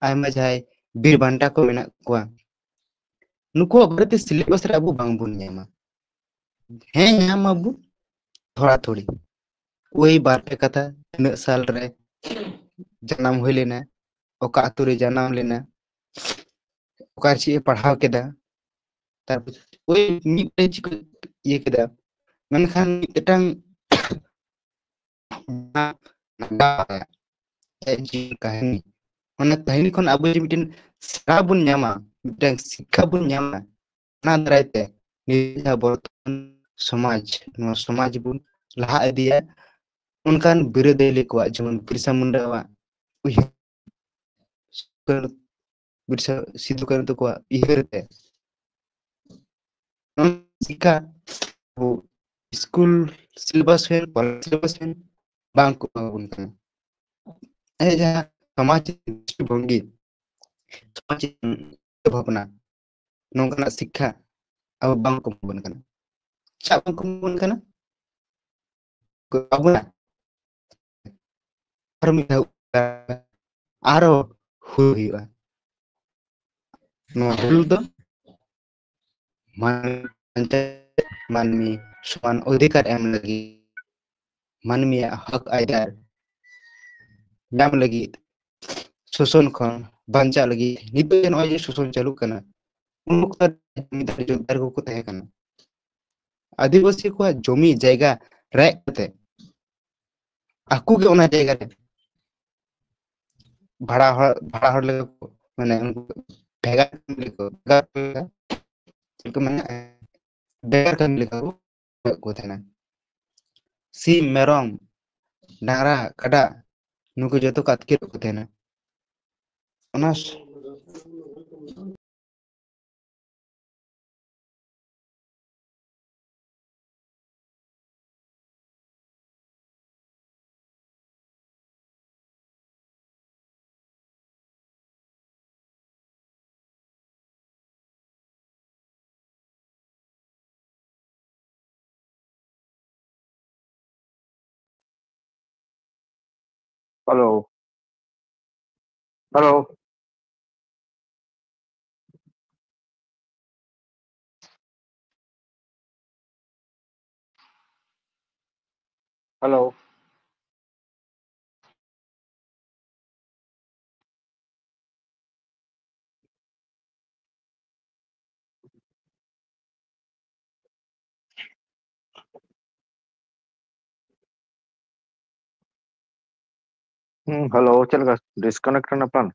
ᱟᱭᱢᱟ ᱡᱟᱦᱟᱸᱭ ᱵᱤᱨ ᱵᱟᱱᱴᱟ ᱠᱚ ᱢᱮᱱᱟᱜ ᱠᱚᱣᱟ, ᱱᱩᱠᱩᱣᱟᱜ ᱵᱟᱨᱮᱛᱮ syllabus ᱨᱮ ᱟᱵᱚ ᱵᱟᱝᱵᱚᱱ ᱧᱟᱢᱟ᱾ ᱦᱮᱸ, ᱧᱟᱢ ᱟᱵᱚ ᱛᱷᱚᱲᱟ ᱛᱷᱚᱲᱤ, ᱳᱭ ᱵᱟᱨ ᱯᱮ ᱠᱟᱛᱷᱟ, ᱛᱤᱱᱟᱹᱜ ᱥᱟᱞ ᱨᱮ ᱡᱟᱱᱟᱢ ᱦᱩᱭ ᱞᱮᱱᱟ, ᱚᱠᱟ ᱟᱛᱳ ᱨᱮ ᱡᱟᱱᱟᱢ ᱞᱮᱱᱟ, ᱚᱠᱟ ᱪᱮᱫ ᱮ ᱯᱟᱲᱦᱟᱣ ᱠᱮᱫᱟ, ᱛᱟᱨᱯᱚᱨ ᱳᱭ ᱢᱤᱫ ᱯᱮᱡᱽ ᱠᱚ ᱤᱭᱟᱹ ᱠᱮᱫᱟ, ᱢᱮᱱᱠᱷᱟᱱ ᱢᱤᱫᱴᱟᱝ ᱠᱟᱹᱦᱱᱤ, ᱚᱱᱟ ᱠᱟᱹᱦᱱᱤ ᱠᱷᱚᱱ ᱟᱵᱚ ᱡᱮ ᱢᱤᱫᱴᱮᱱ ᱥᱮᱬᱟ ᱵᱚᱱ ᱧᱟᱢᱟ, ᱢᱤᱫᱴᱟᱝ ᱥᱤᱠᱠᱷᱟ ᱵᱚᱱ ᱧᱟᱢᱟ, ᱚᱱᱟ ᱫᱟᱨᱟᱭ ᱛᱮ ᱱᱤᱭᱟᱹ ᱡᱟᱦᱟᱸ ᱵᱚᱨᱛᱚᱢᱟᱱ ᱥᱚᱢᱟᱡᱽ, ᱱᱚᱣᱟ ᱥᱚᱢᱟᱡᱽ ᱵᱚᱱ ᱞᱟᱦᱟ ᱤᱫᱤᱭᱟ, ᱚᱱᱠᱟᱱ ᱵᱤᱨᱟᱹᱫᱟᱹᱞᱤ ᱠᱚᱣᱟᱜ, ᱡᱮᱢᱚᱱ ᱵᱤᱨᱥᱟ ᱢᱩᱱᱰᱟᱣᱟᱜ ᱩᱭᱦᱟᱹᱨ, ᱵᱤᱨᱥᱟ, ᱥᱤᱫᱩ ᱠᱟᱹᱱᱦᱩ ᱛᱟᱠᱚᱣᱟᱜ ᱩᱭᱦᱟᱹᱨ ᱛᱮ ᱥᱤᱠᱠᱷᱟ ᱟᱵᱚ ᱥᱠᱩᱞ syllabus ᱦᱩᱭᱮᱱ, ᱠᱚᱞᱮᱡᱽ syllabus ᱦᱩᱭᱮᱱ, ᱵᱟᱝ ᱠᱚ ᱮᱢᱟ ᱵᱚᱱ ᱠᱟᱱᱟ᱾ ᱟᱭᱟᱜ ᱡᱟᱦᱟᱸ ᱥᱚᱢᱟᱡᱽ ᱫᱨᱤᱥᱴᱤᱵᱷᱚᱝᱜᱤ, ᱥᱚᱢᱟᱡᱽ ᱵᱷᱟᱵᱽᱱᱟ, ᱱᱚᱝᱠᱟᱱᱟᱜ ᱥᱤᱠᱠᱷᱟ ᱟᱵᱚ ᱵᱟᱝ ᱠᱚ ᱮᱢᱟ ᱵᱚᱱ ᱠᱟᱱᱟ᱾ ᱪᱮᱫᱟᱜ ᱵᱟᱝ ᱠᱚ ᱮᱢᱟ ᱵᱚᱱ ᱠᱟᱱᱟ? ᱟᱵᱚᱱᱟᱜ ᱟᱨ ᱢᱤᱫ ᱫᱷᱟᱣ ᱟᱨᱚ ᱦᱩᱞ ᱦᱩᱭᱩᱜᱼᱟ᱾ ᱱᱚᱣᱟ ᱦᱩᱞ ᱫᱚ ᱢᱟᱹᱱᱢᱤ ᱵᱟᱧᱪᱟᱣ, ᱢᱟᱹᱱᱢᱤ ᱥᱚᱢᱟᱱ ᱚᱫᱷᱤᱠᱟᱨ ᱮᱢ ᱞᱟᱹᱜᱤᱫ, ᱢᱟᱹᱱᱢᱤᱭᱟᱜ ᱦᱚᱠ ᱟᱹᱭᱫᱟᱹᱨ ᱧᱟᱢ ᱞᱟᱹᱜᱤᱫ, ᱥᱳᱥᱚᱱ ᱠᱷᱚᱱ ᱵᱟᱧᱪᱟᱜ ᱞᱟᱹᱜᱤᱫ᱾ ᱱᱤᱛᱚᱜ ᱡᱮ ᱱᱚᱜᱼᱚᱭ ᱡᱮ ᱥᱳᱥᱚᱱ ᱪᱟᱹᱞᱩᱜ ᱠᱟᱱᱟ, ᱩᱱ ᱚᱠᱛᱚ ᱨᱮ ᱡᱚᱢᱤᱫᱟᱨ ᱡᱳᱛᱫᱟᱨ ᱠᱚᱠᱚ ᱛᱟᱦᱮᱸ ᱠᱟᱱᱟ᱾ ᱟᱹᱫᱤᱵᱟᱹᱥᱤ ᱠᱚᱣᱟᱜ ᱡᱚᱢᱤ ᱡᱟᱭᱜᱟ ᱨᱮᱡ ᱠᱟᱛᱮ ᱟᱠᱚ ᱜᱮ ᱚᱱᱟ ᱡᱟᱭᱜᱟ ᱨᱮ ᱵᱷᱟᱲᱟ ᱦᱚᱲ, ᱵᱷᱟᱲᱟ ᱦᱚᱲ ᱞᱮᱠᱟ ᱠᱚ, ᱢᱟᱱᱮ ᱩᱱᱠᱩ ᱵᱷᱮᱜᱟᱨ ᱠᱟᱹᱢᱤ ᱞᱮᱠᱟ, ᱵᱷᱮᱜᱟᱨ ᱞᱮᱠᱟ, ᱪᱮᱫ ᱠᱚ ᱢᱮᱱᱟ, ᱵᱷᱮᱜᱟᱨ ᱠᱟᱹᱢᱤ ᱞᱮᱠᱟ ᱠᱚ ᱠᱚ ᱛᱟᱦᱮᱱᱟ᱾ ᱥᱤᱢ, ᱢᱮᱨᱚᱢ, ᱰᱟᱝᱨᱟ, ᱠᱟᱰᱟ, ᱱᱩᱠᱩ ᱡᱚᱛᱚ ᱠᱚ ᱟᱹᱛᱠᱤᱨᱮᱫ ᱠᱚ ᱛᱟᱦᱮᱱᱟ᱾ ᱚᱱᱟ ᱥ- Hello. Hello. Hello. ᱦᱩᱸ, hello, ᱪᱮᱫ ᱞᱮᱠᱟ? Disconnect ᱮᱱᱟ ᱯᱟᱞᱮᱱ?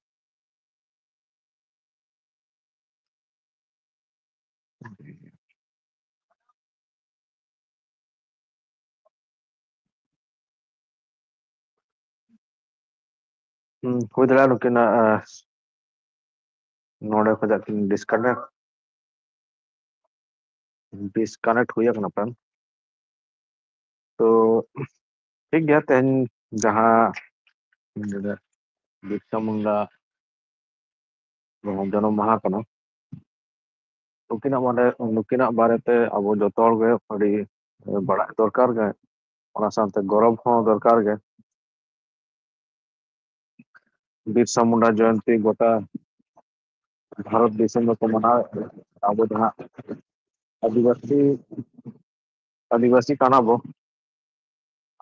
ᱦᱩᱸ, ᱦᱩᱭ ᱫᱟᱲᱮᱭᱟᱜᱼᱟ ᱱᱩᱠᱤᱱᱟᱜ, ᱟᱸ, ᱱᱚᱰᱮ ᱠᱷᱚᱱᱟᱜ ᱠᱤᱱ disconnect, disconnect ᱦᱩᱭ ᱟᱠᱟᱱᱟ ᱯᱟᱞᱮᱱ᱾ ᱛᱚ, ᱴᱷᱤᱠ ᱜᱮᱭᱟ, ᱛᱮᱦᱮᱧ ᱡᱟᱦᱟᱸ ᱵᱤᱨᱥᱟ ᱢᱩᱱᱰᱟ ᱡᱟᱱᱟᱢ ᱢᱟᱦᱟ ᱠᱟᱱᱟ, ᱱᱩᱠᱤᱱᱟᱜ ᱢᱟᱱᱮ, ᱱᱩᱠᱤᱱᱟᱜ ᱵᱟᱨᱮᱛᱮ ᱟᱵᱚ ᱡᱚᱛᱚ ᱦᱚᱲ ᱜᱮ ᱟᱹᱰᱤ ᱵᱟᱲᱟᱭ ᱫᱚᱨᱠᱟᱨ ᱜᱮ, ᱚᱱᱟ ᱥᱟᱶᱛᱮ ᱜᱚᱨᱚᱵᱽ ᱦᱚᱸ ᱫᱚᱨᱠᱟᱨ ᱜᱮ᱾ ᱵᱤᱨᱥᱟ ᱢᱩᱱᱰᱟ ᱡᱚᱭᱚᱱᱛᱤ ᱜᱚᱴᱟ ᱵᱷᱟᱨᱚᱛ ᱫᱤᱥᱚᱢ ᱨᱮᱠᱚ ᱢᱟᱱᱟᱣᱮᱫ ᱠᱟᱱᱟ᱾ ᱟᱵᱚ ᱫᱚ ᱦᱟᱸᱜ ᱟᱹᱫᱤᱵᱟᱹᱥᱤ, ᱟᱹᱫᱤᱵᱟᱹᱥᱤ ᱠᱟᱱᱟ ᱵᱚ᱾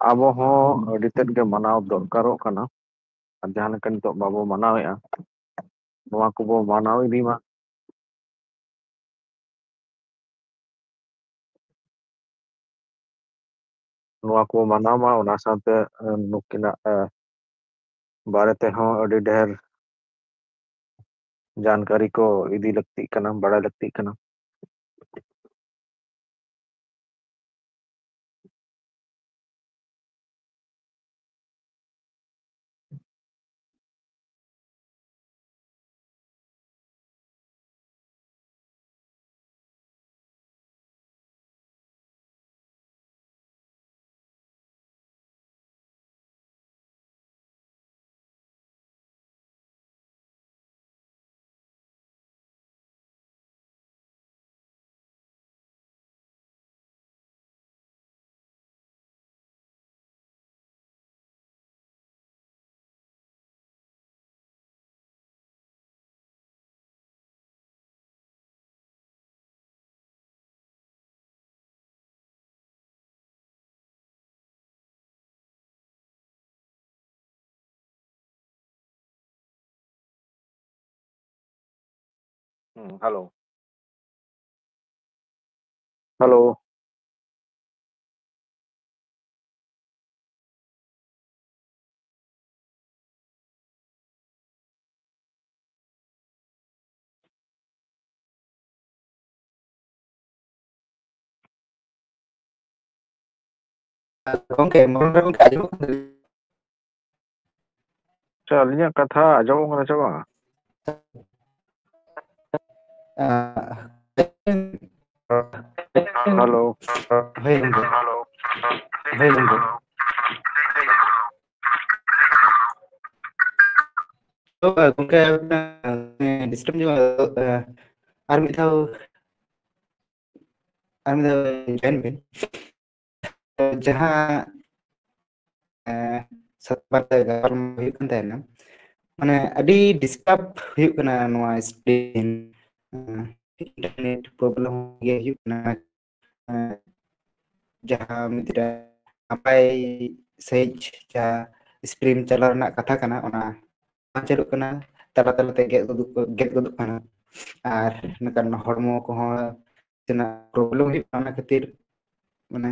ᱟᱵᱚ ᱦᱚᱸ ᱟᱹᱰᱤ ᱛᱮᱫ ᱜᱮ ᱢᱟᱱᱟᱣ ᱫᱚᱨᱠᱟᱨᱚᱜ ᱠᱟᱱᱟ᱾ ᱟᱨ ᱡᱟᱦᱟᱸ ᱞᱮᱠᱟ ᱱᱤᱛᱚᱜ ᱵᱟᱵᱚ ᱢᱟᱱᱟᱣᱮᱫᱼᱟ, ᱱᱚᱣᱟ ᱠᱚᱵᱚ ᱢᱟᱱᱟᱣ ᱤᱫᱤ ᱢᱟ᱾ ᱱᱚᱣᱟ ᱠᱚ ᱢᱟᱱᱟᱣ ᱢᱟ, ᱚᱱᱟ ᱥᱟᱶᱛᱮ, ᱮ, ᱱᱩᱠᱤᱱᱟᱜ, ᱮ, ᱵᱟᱨᱮ ᱛᱮᱦᱚᱸ ᱟᱹᱰᱤ ᱰᱷᱮᱨ ᱡᱟᱱᱠᱟᱨᱤ ᱠᱚ ᱤᱫᱤ ᱞᱟᱹᱠᱛᱤᱜ ᱠᱟᱱᱟ, ᱵᱟᱲᱟᱭ ᱞᱟᱹᱠᱛᱤᱜ ᱠᱟᱱᱟ᱾ ᱦᱩᱸ, ᱦᱮᱞᱳ᱾ ᱦᱮᱞᱳ᱾ ᱜᱚᱝᱠᱮ, ᱢᱚᱱ ᱨᱮ ᱜᱚᱝᱠᱮ ᱟᱸᱡᱚᱢᱚᱜ ᱠᱟᱱᱟ? ᱟᱪᱪᱷᱟ, ᱟᱹᱞᱤᱧᱟᱜ ᱠᱟᱛᱷᱟ ᱟᱸᱡᱚᱢᱚᱜ ᱠᱟᱱᱟ ᱥᱮ ᱵᱟᱝ? ᱟᱸ, ᱦᱮᱞᱳ᱾ ᱦᱳᱭ ᱜᱚᱝᱠᱮ᱾ ᱦᱳᱭ ᱜᱚᱝᱠᱮ᱾ ᱛᱚ, ᱜᱚᱝᱠᱮ, ᱰᱤᱥᱴᱟᱵ ᱧᱚᱜ, ᱟᱨ ᱢᱤᱫ ᱫᱷᱟᱣ, ᱟᱨ ᱢᱤᱫ ᱫᱷᱟᱣ ᱡᱚᱭᱮᱱ ᱵᱤᱱ᱾ ᱡᱟᱦᱟᱸ, ᱮᱸ, ᱥᱟᱛᱟᱢ ᱵᱟᱨᱮᱛᱮ ᱜᱟᱯᱟᱞᱢᱟᱨᱟᱣ ᱦᱩᱭᱩᱜ ᱠᱟᱱ ᱛᱟᱦᱮᱱᱟ, ᱢᱟᱱᱮ, ᱟᱹᱰᱤ ᱰᱤᱥᱴᱟᱵ ᱦᱩᱭᱩᱜ ᱠᱟᱱᱟ ᱱᱚᱣᱟ ᱥᱠᱨᱤᱱ, ᱮᱸ, ᱤᱱᱴᱟᱨᱱᱮᱴ ᱯᱨᱚᱵᱞᱮᱢ ᱜᱮ ᱦᱩᱭᱩᱜ ᱠᱟᱱᱟ᱾ ᱮᱸ, ᱡᱟᱦᱟᱸ ᱢᱤᱫᱴᱮᱱ ᱱᱟᱯᱟᱭ ᱥᱟᱺᱦᱤᱡ ᱡᱟᱦᱟᱸ ᱥᱴᱨᱤᱢ ᱪᱟᱞᱟᱣ ᱨᱮᱱᱟᱜ ᱠᱟᱛᱷᱟ ᱠᱟᱱᱟ, ᱚᱱᱟ ᱵᱟᱝ ᱪᱟᱹᱞᱩᱜ ᱠᱟᱱᱟ, ᱛᱟᱞᱟ ᱛᱟᱞᱟᱛᱮ ᱜᱮᱫ ᱜᱚᱫᱚᱜ, ᱜᱮᱫ ᱜᱚᱫᱚᱜ ᱠᱟᱱᱟ᱾ ᱟᱨ ᱱᱚᱝᱠᱟᱱ ᱦᱚᱲᱢᱚ ᱠᱚᱦᱚᱸ ᱛᱤᱱᱟᱹᱜ ᱯᱨᱚᱵᱞᱮᱢ ᱦᱩᱭᱩᱜ ᱠᱟᱱᱟ, ᱚᱱᱟ ᱠᱷᱟᱹᱛᱤᱨ ᱢᱟᱱᱮ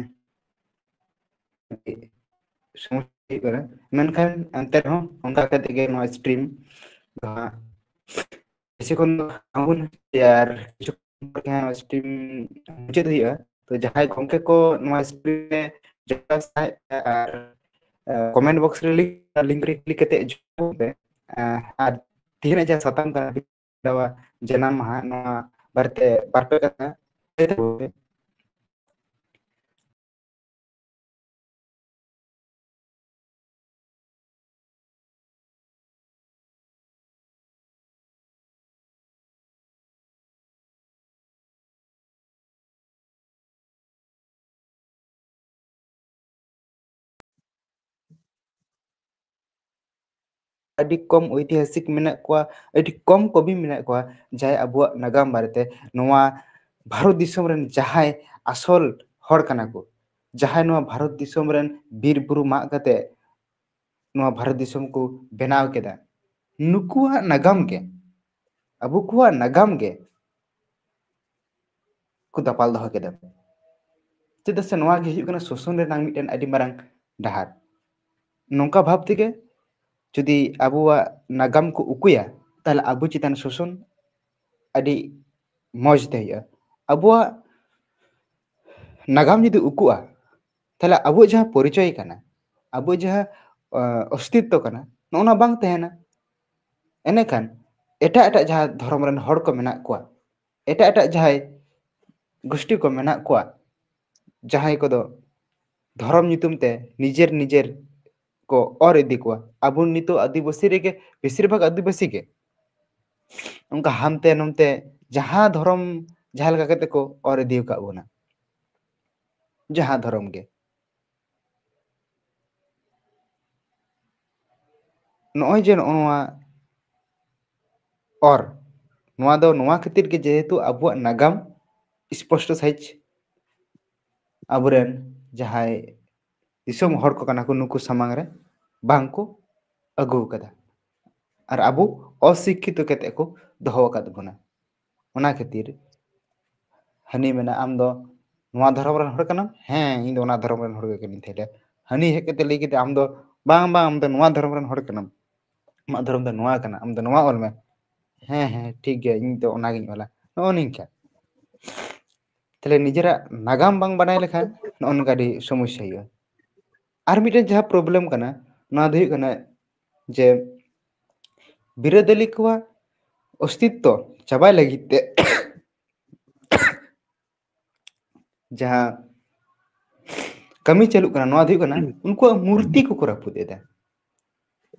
ᱥᱚᱢᱚᱥᱥᱟ ᱦᱩᱭᱩᱜ ᱠᱟᱱᱟ᱾ ᱢᱮᱱᱠᱷᱟᱱ ᱮᱱᱛᱮ ᱨᱮᱦᱚᱸ ᱚᱱᱠᱟ ᱠᱟᱛᱮ ᱜᱮ ᱱᱚᱣᱟ ᱥᱴᱨᱤᱢ ᱫᱚ ᱦᱟᱸᱜ ᱵᱮᱥᱤ ᱠᱷᱚᱱ ᱫᱚ ᱵᱟᱝᱵᱚᱱ ᱦᱟᱹᱯᱤᱭᱟ, ᱟᱨ ᱠᱤᱪᱷᱩ ᱠᱷᱚᱱ ᱯᱚᱨ ᱜᱮ ᱦᱟᱸᱜ ᱱᱚᱣᱟ ᱥᱴᱨᱤᱢ ᱢᱩᱪᱟᱹᱫ ᱦᱩᱭᱩᱜᱼᱟ᱾ ᱛᱚ ᱡᱟᱦᱟᱸᱭ ᱜᱚᱢᱠᱮ ᱠᱚ ᱱᱚᱣᱟ ᱥᱴᱨᱤᱢ ᱨᱮ ᱡᱚᱯᱲᱟᱣ ᱥᱟᱱᱟᱭᱮᱫ ᱯᱮᱭᱟ ᱟᱨ, ᱮ, ᱠᱚᱢᱮᱱᱴ ᱵᱚᱠᱥ ᱨᱮ ᱞᱤᱝᱠ, ᱞᱤᱝᱠ ᱨᱮ ᱠᱞᱤᱠ ᱠᱟᱛᱮ ᱡᱚᱭᱮᱱ ᱯᱮ᱾ ᱮ, ᱟᱨ ᱛᱮᱦᱮᱧᱟᱜ ᱡᱟᱦᱟᱸ ᱥᱟᱛᱟᱢ ᱠᱟᱱᱟ ᱵᱤᱫᱽᱫᱟ ᱡᱟᱱᱟᱢ ᱢᱟᱦᱟ, ᱱᱚᱣᱟ ᱵᱟᱨᱮᱛᱮ ᱵᱟᱨ ᱯᱮ ᱠᱟᱛᱷᱟ ᱞᱟᱹᱭ ᱛᱟᱵᱚᱱ ᱯᱮ᱾ ᱟᱹᱰᱤ ᱠᱚᱢ ᱳᱭᱛᱤᱦᱟᱥᱤᱠ ᱢᱮᱱᱟᱜ ᱠᱚᱣᱟ, ᱟᱹᱰᱤ ᱠᱚᱢ ᱠᱚᱵᱤ ᱢᱮᱱᱟᱜ ᱠᱚᱣᱟ, ᱡᱟᱦᱟᱸᱭ ᱟᱵᱚᱣᱟᱜ ᱱᱟᱜᱟᱢ ᱵᱟᱨᱮᱛᱮ, ᱱᱚᱣᱟ ᱵᱷᱟᱨᱚᱛ ᱫᱤᱥᱚᱢ ᱨᱮᱱ ᱡᱟᱦᱟᱸᱭ ᱟᱥᱚᱞ ᱦᱚᱲ ᱠᱟᱱᱟ ᱠᱚ, ᱡᱟᱦᱟᱸᱭ ᱱᱚᱣᱟ ᱵᱷᱟᱨᱚᱛ ᱫᱤᱥᱚᱢ ᱨᱮᱱ ᱵᱤᱨ ᱵᱩᱨᱩ ᱢᱟᱜ ᱠᱟᱛᱮ ᱱᱚᱣᱟ ᱵᱷᱟᱨᱚᱛ ᱫᱤᱥᱚᱢ ᱠᱚ ᱵᱮᱱᱟᱣ ᱠᱮᱫᱟ, ᱱᱩᱠᱩᱣᱟᱜ ᱱᱟᱜᱟᱢ ᱜᱮ ᱟᱵᱚ ᱠᱚᱣᱟᱜ ᱱᱟᱜᱟᱢ ᱜᱮ ᱠᱚ ᱫᱟᱯᱟᱞ ᱫᱚᱦᱚ ᱠᱮᱫᱟ᱾ ᱪᱮᱫᱟᱜ ᱥᱮ ᱱᱚᱣᱟ ᱜᱮ ᱦᱩᱭᱩᱜ ᱠᱟᱱᱟ ᱥᱳᱥᱳᱱ ᱨᱮᱱᱟᱜ ᱢᱤᱫᱴᱮᱱ ᱟᱹᱰᱤ ᱢᱟᱨᱟᱝ ᱰᱟᱦᱟᱨ᱾ ᱱᱚᱝᱠᱟ ᱵᱷᱟᱵᱽ ᱛᱮᱜᱮ ᱡᱩᱫᱤ ᱟᱵᱚᱣᱟᱜ ᱱᱟᱜᱟᱢ ᱠᱚ ᱩᱠᱩᱭᱟ, ᱛᱟᱦᱞᱮ ᱟᱵᱚ ᱪᱮᱛᱟᱱ ᱥᱳᱥᱳᱱ ᱟᱹᱰᱤ ᱢᱚᱡᱽ ᱛᱮ ᱦᱩᱭᱩᱜᱼᱟ᱾ ᱟᱵᱚᱣᱟᱜ ᱱᱟᱜᱟᱢ ᱡᱩᱫᱤ ᱩᱠᱩᱜᱼᱟ, ᱛᱟᱦᱞᱮ ᱟᱵᱚᱣᱟᱜ ᱡᱟᱦᱟᱸ ᱯᱚᱨᱤᱪᱚᱭ ᱠᱟᱱᱟ, ᱟᱵᱚᱣᱟᱜ ᱡᱟᱦᱟᱸ, ᱚ, ᱚᱥᱛᱤᱛᱛᱚ ᱠᱟᱱᱟ, ᱱᱚᱜᱼᱚ ᱱᱚᱣᱟ ᱵᱟᱝ ᱛᱟᱦᱮᱱᱟ᱾ ᱮᱱᱮᱠᱷᱟᱱ ᱮᱴᱟᱜ ᱮᱴᱟᱜ ᱡᱟᱦᱟᱸ ᱫᱷᱚᱨᱚᱢ ᱨᱮᱱ ᱦᱚᱲ ᱠᱚ ᱢᱮᱱᱟᱜ ᱠᱚᱣᱟ, ᱮᱴᱟᱜ ᱮᱴᱟᱜ ᱡᱟᱦᱟᱸᱭ ᱜᱩᱥᱴᱤ ᱠᱚ ᱢᱮᱱᱟᱜ ᱠᱚᱣᱟ, ᱡᱟᱦᱟᱸᱭ ᱠᱚᱫᱚ ᱫᱷᱚᱨᱚᱢ ᱧᱩᱛᱩᱢ ᱛᱮ ᱱᱤᱡᱮᱨ ᱱᱤᱡᱮᱨ ᱠᱚ ᱚᱨ ᱤᱫᱤ ᱠᱚᱣᱟ᱾ ᱟᱵᱚ ᱱᱤᱛᱚᱜ ᱟᱹᱫᱤᱵᱟᱹᱥᱤ ᱨᱮᱜᱮ ᱵᱮᱥᱤᱨ ᱵᱷᱟᱜᱽ ᱟᱹᱫᱤᱵᱟᱹᱥᱤ ᱜᱮ ᱚᱱᱠᱟ ᱦᱟᱱᱛᱮ ᱱᱚᱱᱛᱮ ᱡᱟᱦᱟᱸ ᱫᱷᱚᱨᱚᱢ ᱡᱟᱦᱟᱸ ᱞᱮᱠᱟ ᱠᱟᱛᱮ ᱠᱚ ᱚᱨ ᱤᱫᱤ ᱟᱠᱟᱫ ᱵᱚᱱᱟ, ᱡᱟᱦᱟᱸ ᱫᱷᱚᱨᱚᱢ ᱜᱮ᱾ ᱱᱚᱜᱼᱚᱭ ᱡᱮ ᱱᱚᱜᱼᱚ ᱱᱚᱣᱟ ᱚᱨ, ᱱᱚᱣᱟ ᱫᱚ ᱱᱚᱣᱟ ᱠᱷᱟᱹᱛᱤᱨ ᱜᱮ ᱡᱮᱦᱮᱛᱩ ᱟᱵᱚᱣᱟᱜ ᱱᱟᱜᱟᱢ ᱥᱯᱚᱥᱴᱚ ᱥᱟᱺᱦᱤᱡ ᱟᱵᱚᱨᱮᱱ ᱡᱟᱦᱟᱸᱭ ᱫᱤᱥᱚᱢ ᱦᱚᱲ ᱠᱚ ᱠᱟᱱᱟ ᱠᱚ, ᱱᱩᱠᱩ ᱥᱟᱢᱟᱝ ᱨᱮ ᱵᱟᱝ ᱠᱚ ᱟᱹᱜᱩ ᱟᱠᱟᱫᱟ᱾ ᱟᱨ ᱟᱵᱚ ᱚᱥᱤᱠᱠᱷᱤᱛᱚ ᱠᱟᱛᱮ ᱠᱚ ᱫᱚᱦᱚ ᱟᱠᱟᱫ ᱵᱚᱱᱟ᱾ ᱚᱱᱟ ᱠᱷᱟᱹᱛᱤᱨ ᱦᱟᱹᱱᱤ ᱢᱮᱱᱟ, "ᱟᱢ ᱫᱚ ᱱᱚᱣᱟ ᱫᱷᱚᱨᱚᱢ ᱨᱮᱱ ᱦᱚᱲ ᱠᱟᱱᱟᱢ?" "ᱦᱮᱸ, ᱤᱧ ᱫᱚ ᱚᱱᱟ ᱫᱷᱚᱨᱚᱢ ᱨᱮᱱ ᱦᱚᱲ ᱜᱮ ᱠᱟᱹᱱᱟᱹᱧ᱾" ᱛᱟᱦᱞᱮ ᱦᱟᱹᱱᱤ ᱦᱮᱡ ᱠᱟᱛᱮ ᱞᱟᱹᱭ ᱠᱮᱫᱟ, "ᱟᱢ ᱫᱚ ᱵᱟᱝ, ᱵᱟᱝ, ᱟᱢ ᱫᱚ ᱱᱚᱣᱟ ᱫᱷᱚᱨᱚᱢ ᱨᱮᱱ ᱦᱚᱲ ᱠᱟᱱᱟᱢ, ᱟᱢᱟᱜ ᱫᱷᱚᱨᱚᱢ ᱫᱚ ᱱᱚᱣᱟ ᱠᱟᱱᱟ, ᱟᱢ ᱫᱚ ᱱᱚᱣᱟ ᱚᱞ ᱢᱮ᱾" "ᱦᱮᱸ, ᱦᱮᱸ, ᱴᱷᱤᱠ ᱜᱮᱭᱟ, ᱤᱧ ᱫᱚ ᱚᱱᱟᱜᱤᱧ ᱚᱞᱟ᱾" ᱱᱚᱜᱼᱚ ᱱᱤᱝᱠᱟ᱾ ᱛᱟᱦᱞᱮ ᱱᱤᱡᱮᱨᱟᱜ ᱱᱟᱜᱟᱢ ᱵᱟᱝ ᱵᱟᱰᱟᱭ ᱞᱮᱠᱷᱟᱱ ᱱᱚᱜᱼᱚ ᱱᱚᱝᱠᱟ ᱟᱹᱰᱤ ᱥᱚᱢᱚᱥᱥᱟ ᱦᱩᱭᱩᱜᱼᱟ᱾ ᱟᱨ ᱢᱤᱫᱴᱮᱱ ᱡᱟᱦᱟᱸ problem ᱠᱟᱱᱟ, ᱱᱚᱣᱟ ᱫᱚ ᱦᱩᱭᱩᱜ ᱠᱟᱱᱟ ᱡᱮ ᱵᱤᱨᱟᱹᱫᱟᱹᱞᱤ ᱠᱚᱣᱟᱜ ᱚᱥᱛᱤᱛᱛᱚ ᱪᱟᱵᱟᱭ ᱞᱟᱹᱜᱤᱫ ᱛᱮ ᱡᱟᱦᱟᱸ ᱠᱟᱹᱢᱤ ᱪᱟᱹᱞᱩᱜ ᱠᱟᱱᱟ, ᱱᱚᱣᱟ ᱫᱚ ᱦᱩᱭᱩᱜ ᱠᱟᱱᱟ ᱩᱱᱠᱩᱣᱟᱜ ᱢᱩᱨᱛᱤ ᱠᱚᱠᱚ ᱨᱟᱹᱯᱩᱫ ᱮᱫᱟ᱾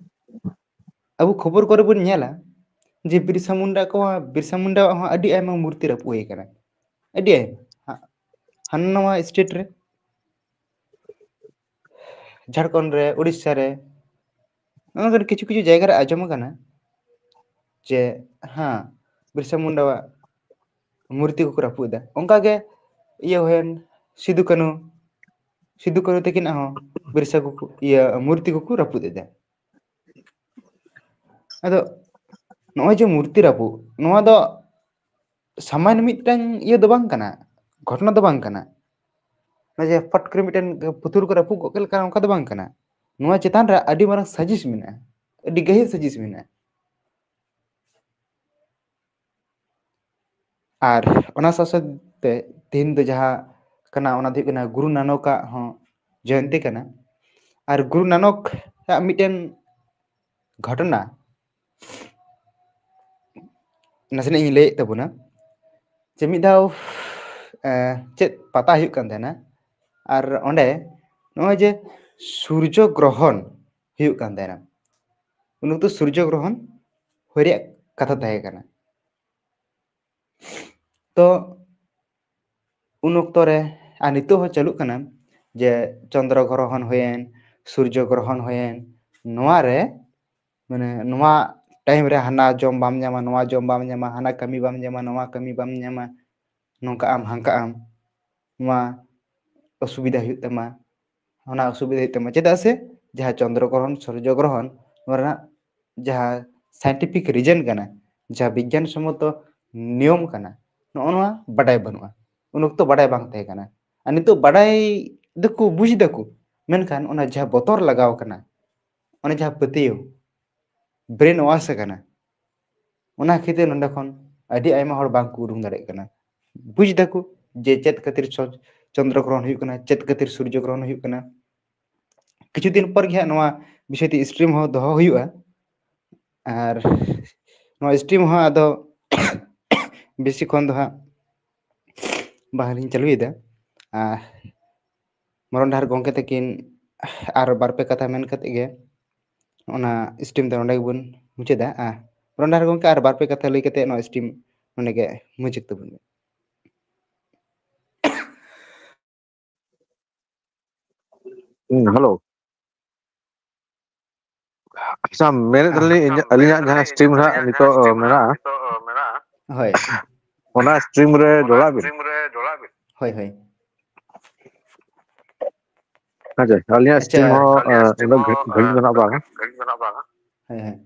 ᱟᱵᱚ ᱠᱷᱚᱵᱚᱨ ᱠᱚᱨᱮ ᱵᱚᱱ ᱧᱮᱞᱟ ᱡᱮ ᱵᱤᱨᱥᱟ ᱢᱩᱱᱰᱟ ᱠᱚ, ᱵᱤᱨᱥᱟ ᱢᱩᱱᱰᱟᱣᱟᱜ ᱦᱚᱸ ᱟᱹᱰᱤ ᱟᱭᱢᱟ ᱢᱩᱨᱛᱤ ᱨᱟᱹᱯᱩᱫ ᱦᱩᱭ ᱟᱠᱟᱱᱟ, ᱟᱹᱰᱤ ᱟᱭᱢᱟ᱾ ᱦᱟ-, ᱦᱟᱱᱟ ᱱᱟᱣᱟ state ᱨᱮ, ᱡᱷᱟᱲᱠᱷᱚᱸᱰ ᱨᱮ, ᱩᱲᱤᱥᱥᱟ ᱨᱮ, ᱱᱚᱜᱼᱚ ᱱᱚᱝᱠᱟᱱ ᱠᱤᱪᱷᱩ ᱠᱤᱪᱷᱩ ᱡᱟᱭᱜᱟ ᱨᱮ ᱟᱸᱡᱚᱢ ᱟᱠᱟᱱᱟ ᱡᱮ, ᱦᱮᱸ, ᱵᱤᱨᱥᱟ ᱢᱩᱱᱰᱟᱣᱟᱜ ᱢᱩᱨᱛᱤ ᱠᱚᱠᱚ ᱨᱟᱹᱯᱩᱫ ᱮᱫᱟ᱾ ᱚᱱᱠᱟ ᱜᱮ ᱤᱭᱟᱹ ᱦᱩᱭᱮᱱ, ᱥᱤᱫᱩ ᱠᱟᱹᱱᱦᱩ, ᱥᱤᱫᱩ ᱠᱟᱹᱱᱦᱩ ᱛᱟᱹᱠᱤᱱᱟᱜ ᱦᱚᱸ ᱵᱤᱨᱥᱟ ᱠᱚᱠᱚ, ᱤᱭᱟᱹ, ᱢᱩᱨᱛᱤ ᱠᱚᱠᱚ ᱨᱟᱹᱯᱩᱫ ᱮᱫᱟ᱾ ᱟᱫᱚ ᱱᱚᱜᱼᱚᱭ ᱡᱮ ᱢᱩᱨᱛᱤ ᱨᱟᱹᱯᱩᱫ, ᱱᱚᱣᱟ ᱫᱚ ᱥᱟᱢᱟᱱᱭᱚ ᱢᱤᱫᱴᱟᱝ ᱤᱭᱟᱹ ᱫᱚ ᱵᱟᱝ ᱠᱟᱱᱟ, ᱜᱷᱚᱴᱚᱱᱟ ᱫᱚ ᱵᱟᱝ ᱠᱟᱱᱟ᱾ ᱚᱱᱟ ᱡᱮ ᱯᱷᱚᱴ ᱠᱚᱨᱮ ᱢᱤᱫᱴᱮᱱ ᱯᱩᱛᱩᱞ ᱠᱚ ᱨᱟᱹᱯᱩᱫ ᱜᱚᱫ ᱠᱮᱫ ᱞᱮᱠᱟ, ᱚᱱᱠᱟ ᱫᱚ ᱵᱟᱝ ᱠᱟᱱᱟ᱾ ᱱᱚᱣᱟ ᱪᱮᱛᱟᱱ ᱨᱮ ᱟᱹᱰᱤ ᱢᱟᱨᱟᱝ ᱥᱟᱡᱤᱥ ᱢᱮᱱᱟᱜᱼᱟ, ᱟᱹᱰᱤ ᱜᱟᱹᱦᱤᱨ ᱥᱟᱡᱤᱥ ᱢᱮᱱᱟᱜᱼᱟ᱾ ᱟᱨ ᱚᱱᱟ ᱥᱟᱶ ᱥᱟᱶᱛᱮ ᱛᱮᱦᱮᱧ ᱫᱚ ᱡᱟᱦᱟᱸ ᱠᱟᱱᱟ, ᱚᱱᱟ ᱫᱚ ᱦᱩᱭᱩᱜ ᱠᱟᱱᱟ ᱜᱩᱨᱩ ᱱᱟᱱᱚᱠᱟᱜ ᱦᱚᱸ ᱡᱚᱭᱚᱱᱛᱤ ᱠᱟᱱᱟ᱾ ᱟᱨ ᱜᱩᱨᱩ ᱱᱟᱱᱚᱠ ᱟᱜ ᱢᱤᱫᱴᱮᱱ ᱜᱷᱚᱴᱚᱱᱟ ᱱᱟᱥᱮᱱᱟᱜ ᱤᱧ ᱞᱟᱹᱭᱮᱫ ᱛᱟᱵᱚᱱᱟ, ᱡᱮ ᱢᱤᱫ ᱫᱷᱟᱣ, ᱮ, ᱪᱮᱫ ᱯᱟᱛᱟ ᱦᱩᱭᱩᱜ ᱠᱟᱱ ᱛᱟᱦᱮᱱᱟ, ᱟᱨ ᱚᱸᱰᱮ ᱱᱚᱜᱼᱚᱭ ᱡᱮ ᱥᱩᱨᱡᱚ ᱜᱨᱚᱦᱚᱱ ᱦᱩᱭᱩᱜ ᱠᱟᱱ ᱛᱟᱦᱮᱱᱟ᱾ ᱩᱱ ᱚᱠᱛᱚ ᱥᱩᱨᱡᱚ ᱜᱨᱚᱦᱚᱱ ᱦᱩᱭ ᱨᱮᱭᱟᱜ ᱠᱟᱛᱷᱟ ᱛᱟᱦᱮᱸ ᱠᱟᱱᱟ᱾ ᱛᱚ ᱩᱱ ᱚᱠᱛᱚ ᱨᱮ, ᱟᱨ ᱱᱤᱛᱚᱜ ᱦᱚᱸ ᱪᱟᱹᱞᱩᱜ ᱠᱟᱱᱟ, ᱡᱮ ᱪᱚᱱᱫᱨᱚ ᱜᱨᱚᱦᱚᱱ ᱦᱩᱭᱮᱱ, ᱥᱩᱨᱡᱚ ᱜᱨᱚᱦᱚᱱ ᱦᱩᱭᱮᱱ, ᱱᱚᱣᱟ ᱨᱮ, ᱢᱟᱱᱮ, ᱱᱚᱣᱟ ᱴᱟᱭᱤᱢ ᱨᱮ ᱦᱟᱱᱟ ᱡᱚᱢ ᱵᱟᱢ ᱧᱟᱢᱟ, ᱱᱚᱣᱟ ᱡᱚᱢ ᱵᱟᱢ ᱧᱟᱢᱟ, ᱦᱟᱱᱟ ᱠᱟᱹᱢᱤ ᱵᱟᱢ ᱧᱟᱢᱟ, ᱱᱚᱣᱟ ᱠᱟᱹᱢᱤ ᱵᱟᱢ ᱧᱟᱢᱟ, ᱱᱚᱝᱠᱟ ᱟᱢ, ᱦᱟᱝᱠᱟ ᱟᱢ, ᱱᱚᱣᱟ ᱚᱥᱩᱵᱤᱫᱷᱟ ᱦᱩᱭᱩᱜ ᱛᱟᱢᱟ, ᱚᱱᱟ ᱚᱥᱩᱵᱤᱫᱷᱟ ᱦᱩᱭᱩᱜ ᱛᱟᱢᱟ᱾ ᱪᱮᱫᱟᱜ ᱥᱮ ᱡᱟᱦᱟᱸ ᱪᱚᱱᱫᱨᱚ ᱜᱨᱚᱦᱚᱱ, ᱥᱩᱨᱡᱚ ᱜᱨᱚᱦᱚᱱ, ᱱᱚᱣᱟ ᱨᱮᱱᱟᱜ ᱡᱟᱦᱟᱸ ᱥᱟᱭᱮᱱᱴᱤᱯᱷᱤᱠ ᱨᱤᱡᱮᱱ ᱠᱟᱱᱟ, ᱡᱟᱦᱟᱸ ᱵᱤᱜᱽᱜᱟᱱ ᱥᱚᱢᱢᱚᱛᱚ ᱱᱤᱭᱚᱢ ᱠᱟᱱᱟ, ᱱᱚᱜᱼᱚ ᱱᱚᱣᱟ ᱵᱟᱰᱟᱭ ᱵᱟᱹᱱᱩᱜᱼᱟ᱾ ᱩᱱ ᱚᱠᱛᱚ ᱵᱟᱰᱟᱭ ᱵᱟᱝ ᱛᱟᱦᱮᱸ ᱠᱟᱱᱟ᱾ ᱟᱨ ᱱᱤᱛᱚᱜ ᱵᱟᱰᱟᱭ ᱫᱟᱠᱚ, ᱵᱩᱡᱽ ᱫᱟᱠᱚ, ᱢᱮᱱᱠᱷᱟᱱ ᱚᱱᱟ ᱡᱟᱦᱟᱸ ᱵᱚᱛᱚᱨ ᱞᱟᱜᱟᱣ ᱠᱟᱱᱟ, ᱚᱱᱟ ᱡᱟᱦᱟᱸ ᱯᱟᱹᱛᱭᱟᱹᱣ, ᱵᱨᱮᱱ ᱣᱟᱥ ᱟᱠᱟᱱᱟ, ᱚᱱᱟ ᱠᱷᱟᱹᱛᱤᱨ ᱱᱚᱰᱮ ᱠᱷᱚᱱ ᱟᱹᱰᱤ ᱟᱭᱢᱟ ᱦᱚᱲ ᱵᱟᱝ ᱠᱚ ᱩᱰᱩᱝ ᱫᱟᱲᱮᱭᱟᱜ ᱠᱟᱱᱟ᱾ ᱵᱩᱡᱽ ᱫᱟᱠᱚ ᱡᱮ ᱪᱮᱫ ᱠᱷᱟᱹᱛᱤᱨ ᱪᱚ-, ᱪᱚᱱᱫᱨᱚ ᱜᱨᱚᱦᱚᱱ ᱦᱩᱭᱩᱜ ᱠᱟᱱᱟ, ᱪᱮᱫ ᱠᱷᱟᱹᱛᱤᱨ ᱥᱩᱨᱡᱚ ᱜᱨᱚᱦᱚᱱ ᱦᱩᱭᱩᱜ ᱠᱟᱱᱟ᱾ ᱠᱤᱪᱷᱩ ᱫᱤᱱ ᱯᱚᱨ ᱜᱮ ᱦᱟᱸᱜ ᱱᱚᱣᱟ ᱵᱤᱥᱚᱭ ᱛᱮ ᱥᱴᱨᱤᱢ ᱦᱚᱸ ᱫᱚᱦᱚ ᱦᱩᱭᱩᱜᱼᱟ᱾ ᱟᱨ ᱱᱚᱣᱟ ᱥᱴᱨᱤᱢ ᱦᱚᱸ ᱟᱫᱚ ᱵᱮᱥᱤ ᱠᱷᱚᱱ ᱫᱚ ᱦᱟᱸᱜ ᱵᱟᱝᱞᱤᱧ ᱪᱟᱹᱞᱩᱭᱮᱫᱟ᱾ ᱟᱨ ᱢᱚᱨᱚᱱ ᱰᱟᱦᱟᱨ ᱜᱚᱢᱠᱮ ᱛᱟᱹᱠᱤᱱ ᱟᱨ ᱵᱟᱨ ᱯᱮ ᱠᱟᱛᱷᱟ ᱢᱮᱱ ᱠᱟᱛᱮ ᱜᱮ ᱚᱱᱟ ᱥᱴᱨᱤᱢ ᱫᱚ ᱱᱚᱸᱰᱮ ᱜᱮᱵᱚᱱ ᱢᱩᱪᱟᱹᱫᱟ᱾ ᱟᱨ ᱢᱚᱨᱚᱱ ᱰᱟᱦᱟᱨ ᱜᱚᱢᱠᱮ ᱟᱨ ᱵᱟᱨ ᱯᱮ ᱠᱟᱛᱷᱟ ᱞᱟᱹᱭ ᱠᱟᱛᱮ ᱱᱚᱣᱟ ᱥᱴᱨᱤᱢ ᱱᱚᱸᱰᱮ ᱜᱮ ᱢᱩᱪᱟᱹᱫ ᱛᱟᱵᱚᱱ ᱢᱮ᱾ ᱦᱩᱸ, ᱦᱮᱞᱳ᱾ ᱟᱪᱪᱷᱟ, ᱢᱮᱱᱮᱫ ᱛᱟᱦᱮᱱᱟᱞᱤᱧ, ᱤᱧᱟᱹᱜ, ᱟᱹᱞᱤᱧᱟᱜ ᱡᱟᱦᱟᱸ ᱥᱴᱨᱤᱢ ᱨᱮ ᱦᱟᱸᱜ ᱱᱤᱛᱚᱜ, ᱚ, ᱢᱮᱱᱟᱜᱼᱟ, ᱦᱳᱭ᱾ ᱚᱱᱟ ᱥᱴᱨᱤᱢ ᱨᱮ ᱡᱚᱲᱟᱜ ᱵᱤᱱ᱾ ᱦᱳᱭ, ᱦᱳᱭ᱾ ᱟᱪᱪᱷᱟ, ᱟᱹᱞᱤᱧᱟᱜ ᱟᱪᱪᱷᱟ᱾ ᱥᱴᱨᱤᱢ ᱦᱚᱸ, ᱚ, ᱩᱱᱟᱹᱜ ᱜᱷᱟᱹᱲᱤᱡ ᱫᱚ ᱱᱟᱜ ᱵᱟᱝ᱾ ᱦᱳᱭ, ᱦᱳᱭ᱾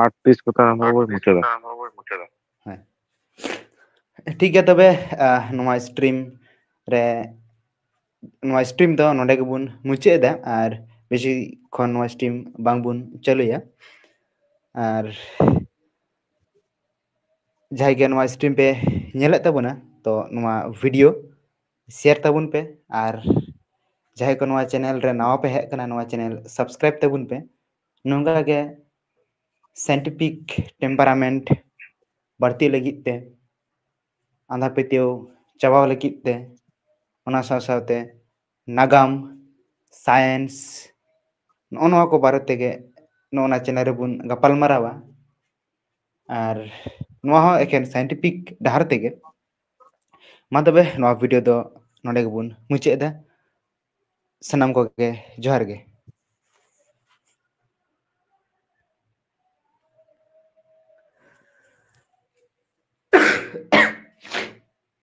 ᱟᱴ ᱛᱤᱥ ᱠᱚᱛᱮ ᱟᱨᱟᱢᱵᱷᱚ ᱵᱚᱱ ᱢᱩᱪᱟᱹᱫᱟ᱾ ᱦᱮᱸ, ᱴᱷᱤᱠ ᱜᱮᱭᱟ᱾ ᱛᱚᱵᱮ ᱟᱦ, ᱱᱚᱣᱟ ᱥᱴᱨᱤᱢ ᱨᱮ ᱱᱚᱣᱟ ᱥᱴᱨᱤᱢ ᱫᱚ ᱱᱚᱰᱮ ᱜᱮᱵᱚᱱ ᱢᱩᱪᱟᱹᱫ ᱮᱫᱟ, ᱟᱨ ᱵᱮᱥᱤ ᱠᱷᱚᱱ ᱱᱚᱣᱟ ᱥᱴᱨᱤᱢ ᱵᱟᱝᱵᱚᱱ ᱪᱟᱹᱞᱩᱭᱟ᱾ ᱟᱨ ᱡᱟᱦᱟᱸᱭ ᱜᱮ ᱱᱚᱣᱟ ᱥᱴᱨᱤᱢ ᱯᱮ ᱧᱮᱞᱮᱫ ᱛᱟᱵᱚᱱᱟ, ᱛᱚ ᱱᱚᱣᱟ ᱵᱷᱤᱰᱤᱭᱳ ᱥᱮᱭᱟᱨ ᱛᱟᱵᱚᱱ ᱯᱮ, ᱟᱨ ᱡᱟᱦᱟᱸᱭ ᱠᱚ ᱱᱚᱣᱟ ᱪᱮᱱᱮᱞ ᱨᱮ ᱱᱟᱣᱟ ᱯᱮ ᱦᱮᱡ ᱟᱠᱟᱱᱟ, ᱱᱚᱣᱟ ᱪᱮᱱᱮᱞ ᱥᱟᱵᱥᱠᱨᱟᱭᱤᱵ ᱛᱟᱵᱚᱱ ᱯᱮ᱾ ᱱᱚᱝᱠᱟ ᱜᱮ ᱥᱟᱭᱮᱱᱴᱤᱯᱷᱤᱠ ᱴᱮᱢᱯᱟᱨᱟᱢᱮᱱᱴ ᱵᱟᱹᱲᱛᱤ ᱞᱟᱹᱜᱤᱫ ᱛᱮ, ᱟᱸᱫᱷᱟ ᱯᱟᱹᱛᱭᱟᱹᱣ ᱪᱟᱵᱟᱣ ᱞᱟᱹᱜᱤᱫ ᱛᱮ, ᱚᱱᱟ ᱥᱟᱶ ᱥᱟᱶᱛᱮ ᱱᱟᱜᱟᱢ, ᱥᱟᱭᱮᱱᱥ, ᱱᱚᱜᱼᱚ ᱱᱚᱣᱟ ᱠᱚ ᱵᱟᱨᱮ ᱛᱮᱜᱮ ᱱᱚᱜᱼᱚ ᱱᱟ ᱪᱮᱱᱮᱞ ᱨᱮᱵᱚᱱ ᱜᱟᱯᱟᱞ ᱢᱟᱨᱟᱣᱟ᱾ ᱟᱨ ᱱᱚᱣᱟ ᱦᱚᱸ ᱮᱠᱮᱱ ᱥᱟᱭᱮᱱᱴᱤᱯᱷᱤᱠ ᱰᱟᱦᱟᱨ ᱛᱮᱜᱮ᱾ ᱢᱟ ᱛᱚᱵᱮ ᱱᱚᱣᱟ ᱵᱷᱤᱰᱤᱭᱳ ᱫᱚ ᱱᱚᱰᱮ ᱜᱮᱵᱚᱱ ᱢᱩᱪᱟᱹᱫ ᱮᱫᱟ᱾ ᱥᱟᱱᱟᱢ ᱠᱚᱜᱮ ᱡᱚᱦᱟᱨ ᱜᱮ᱾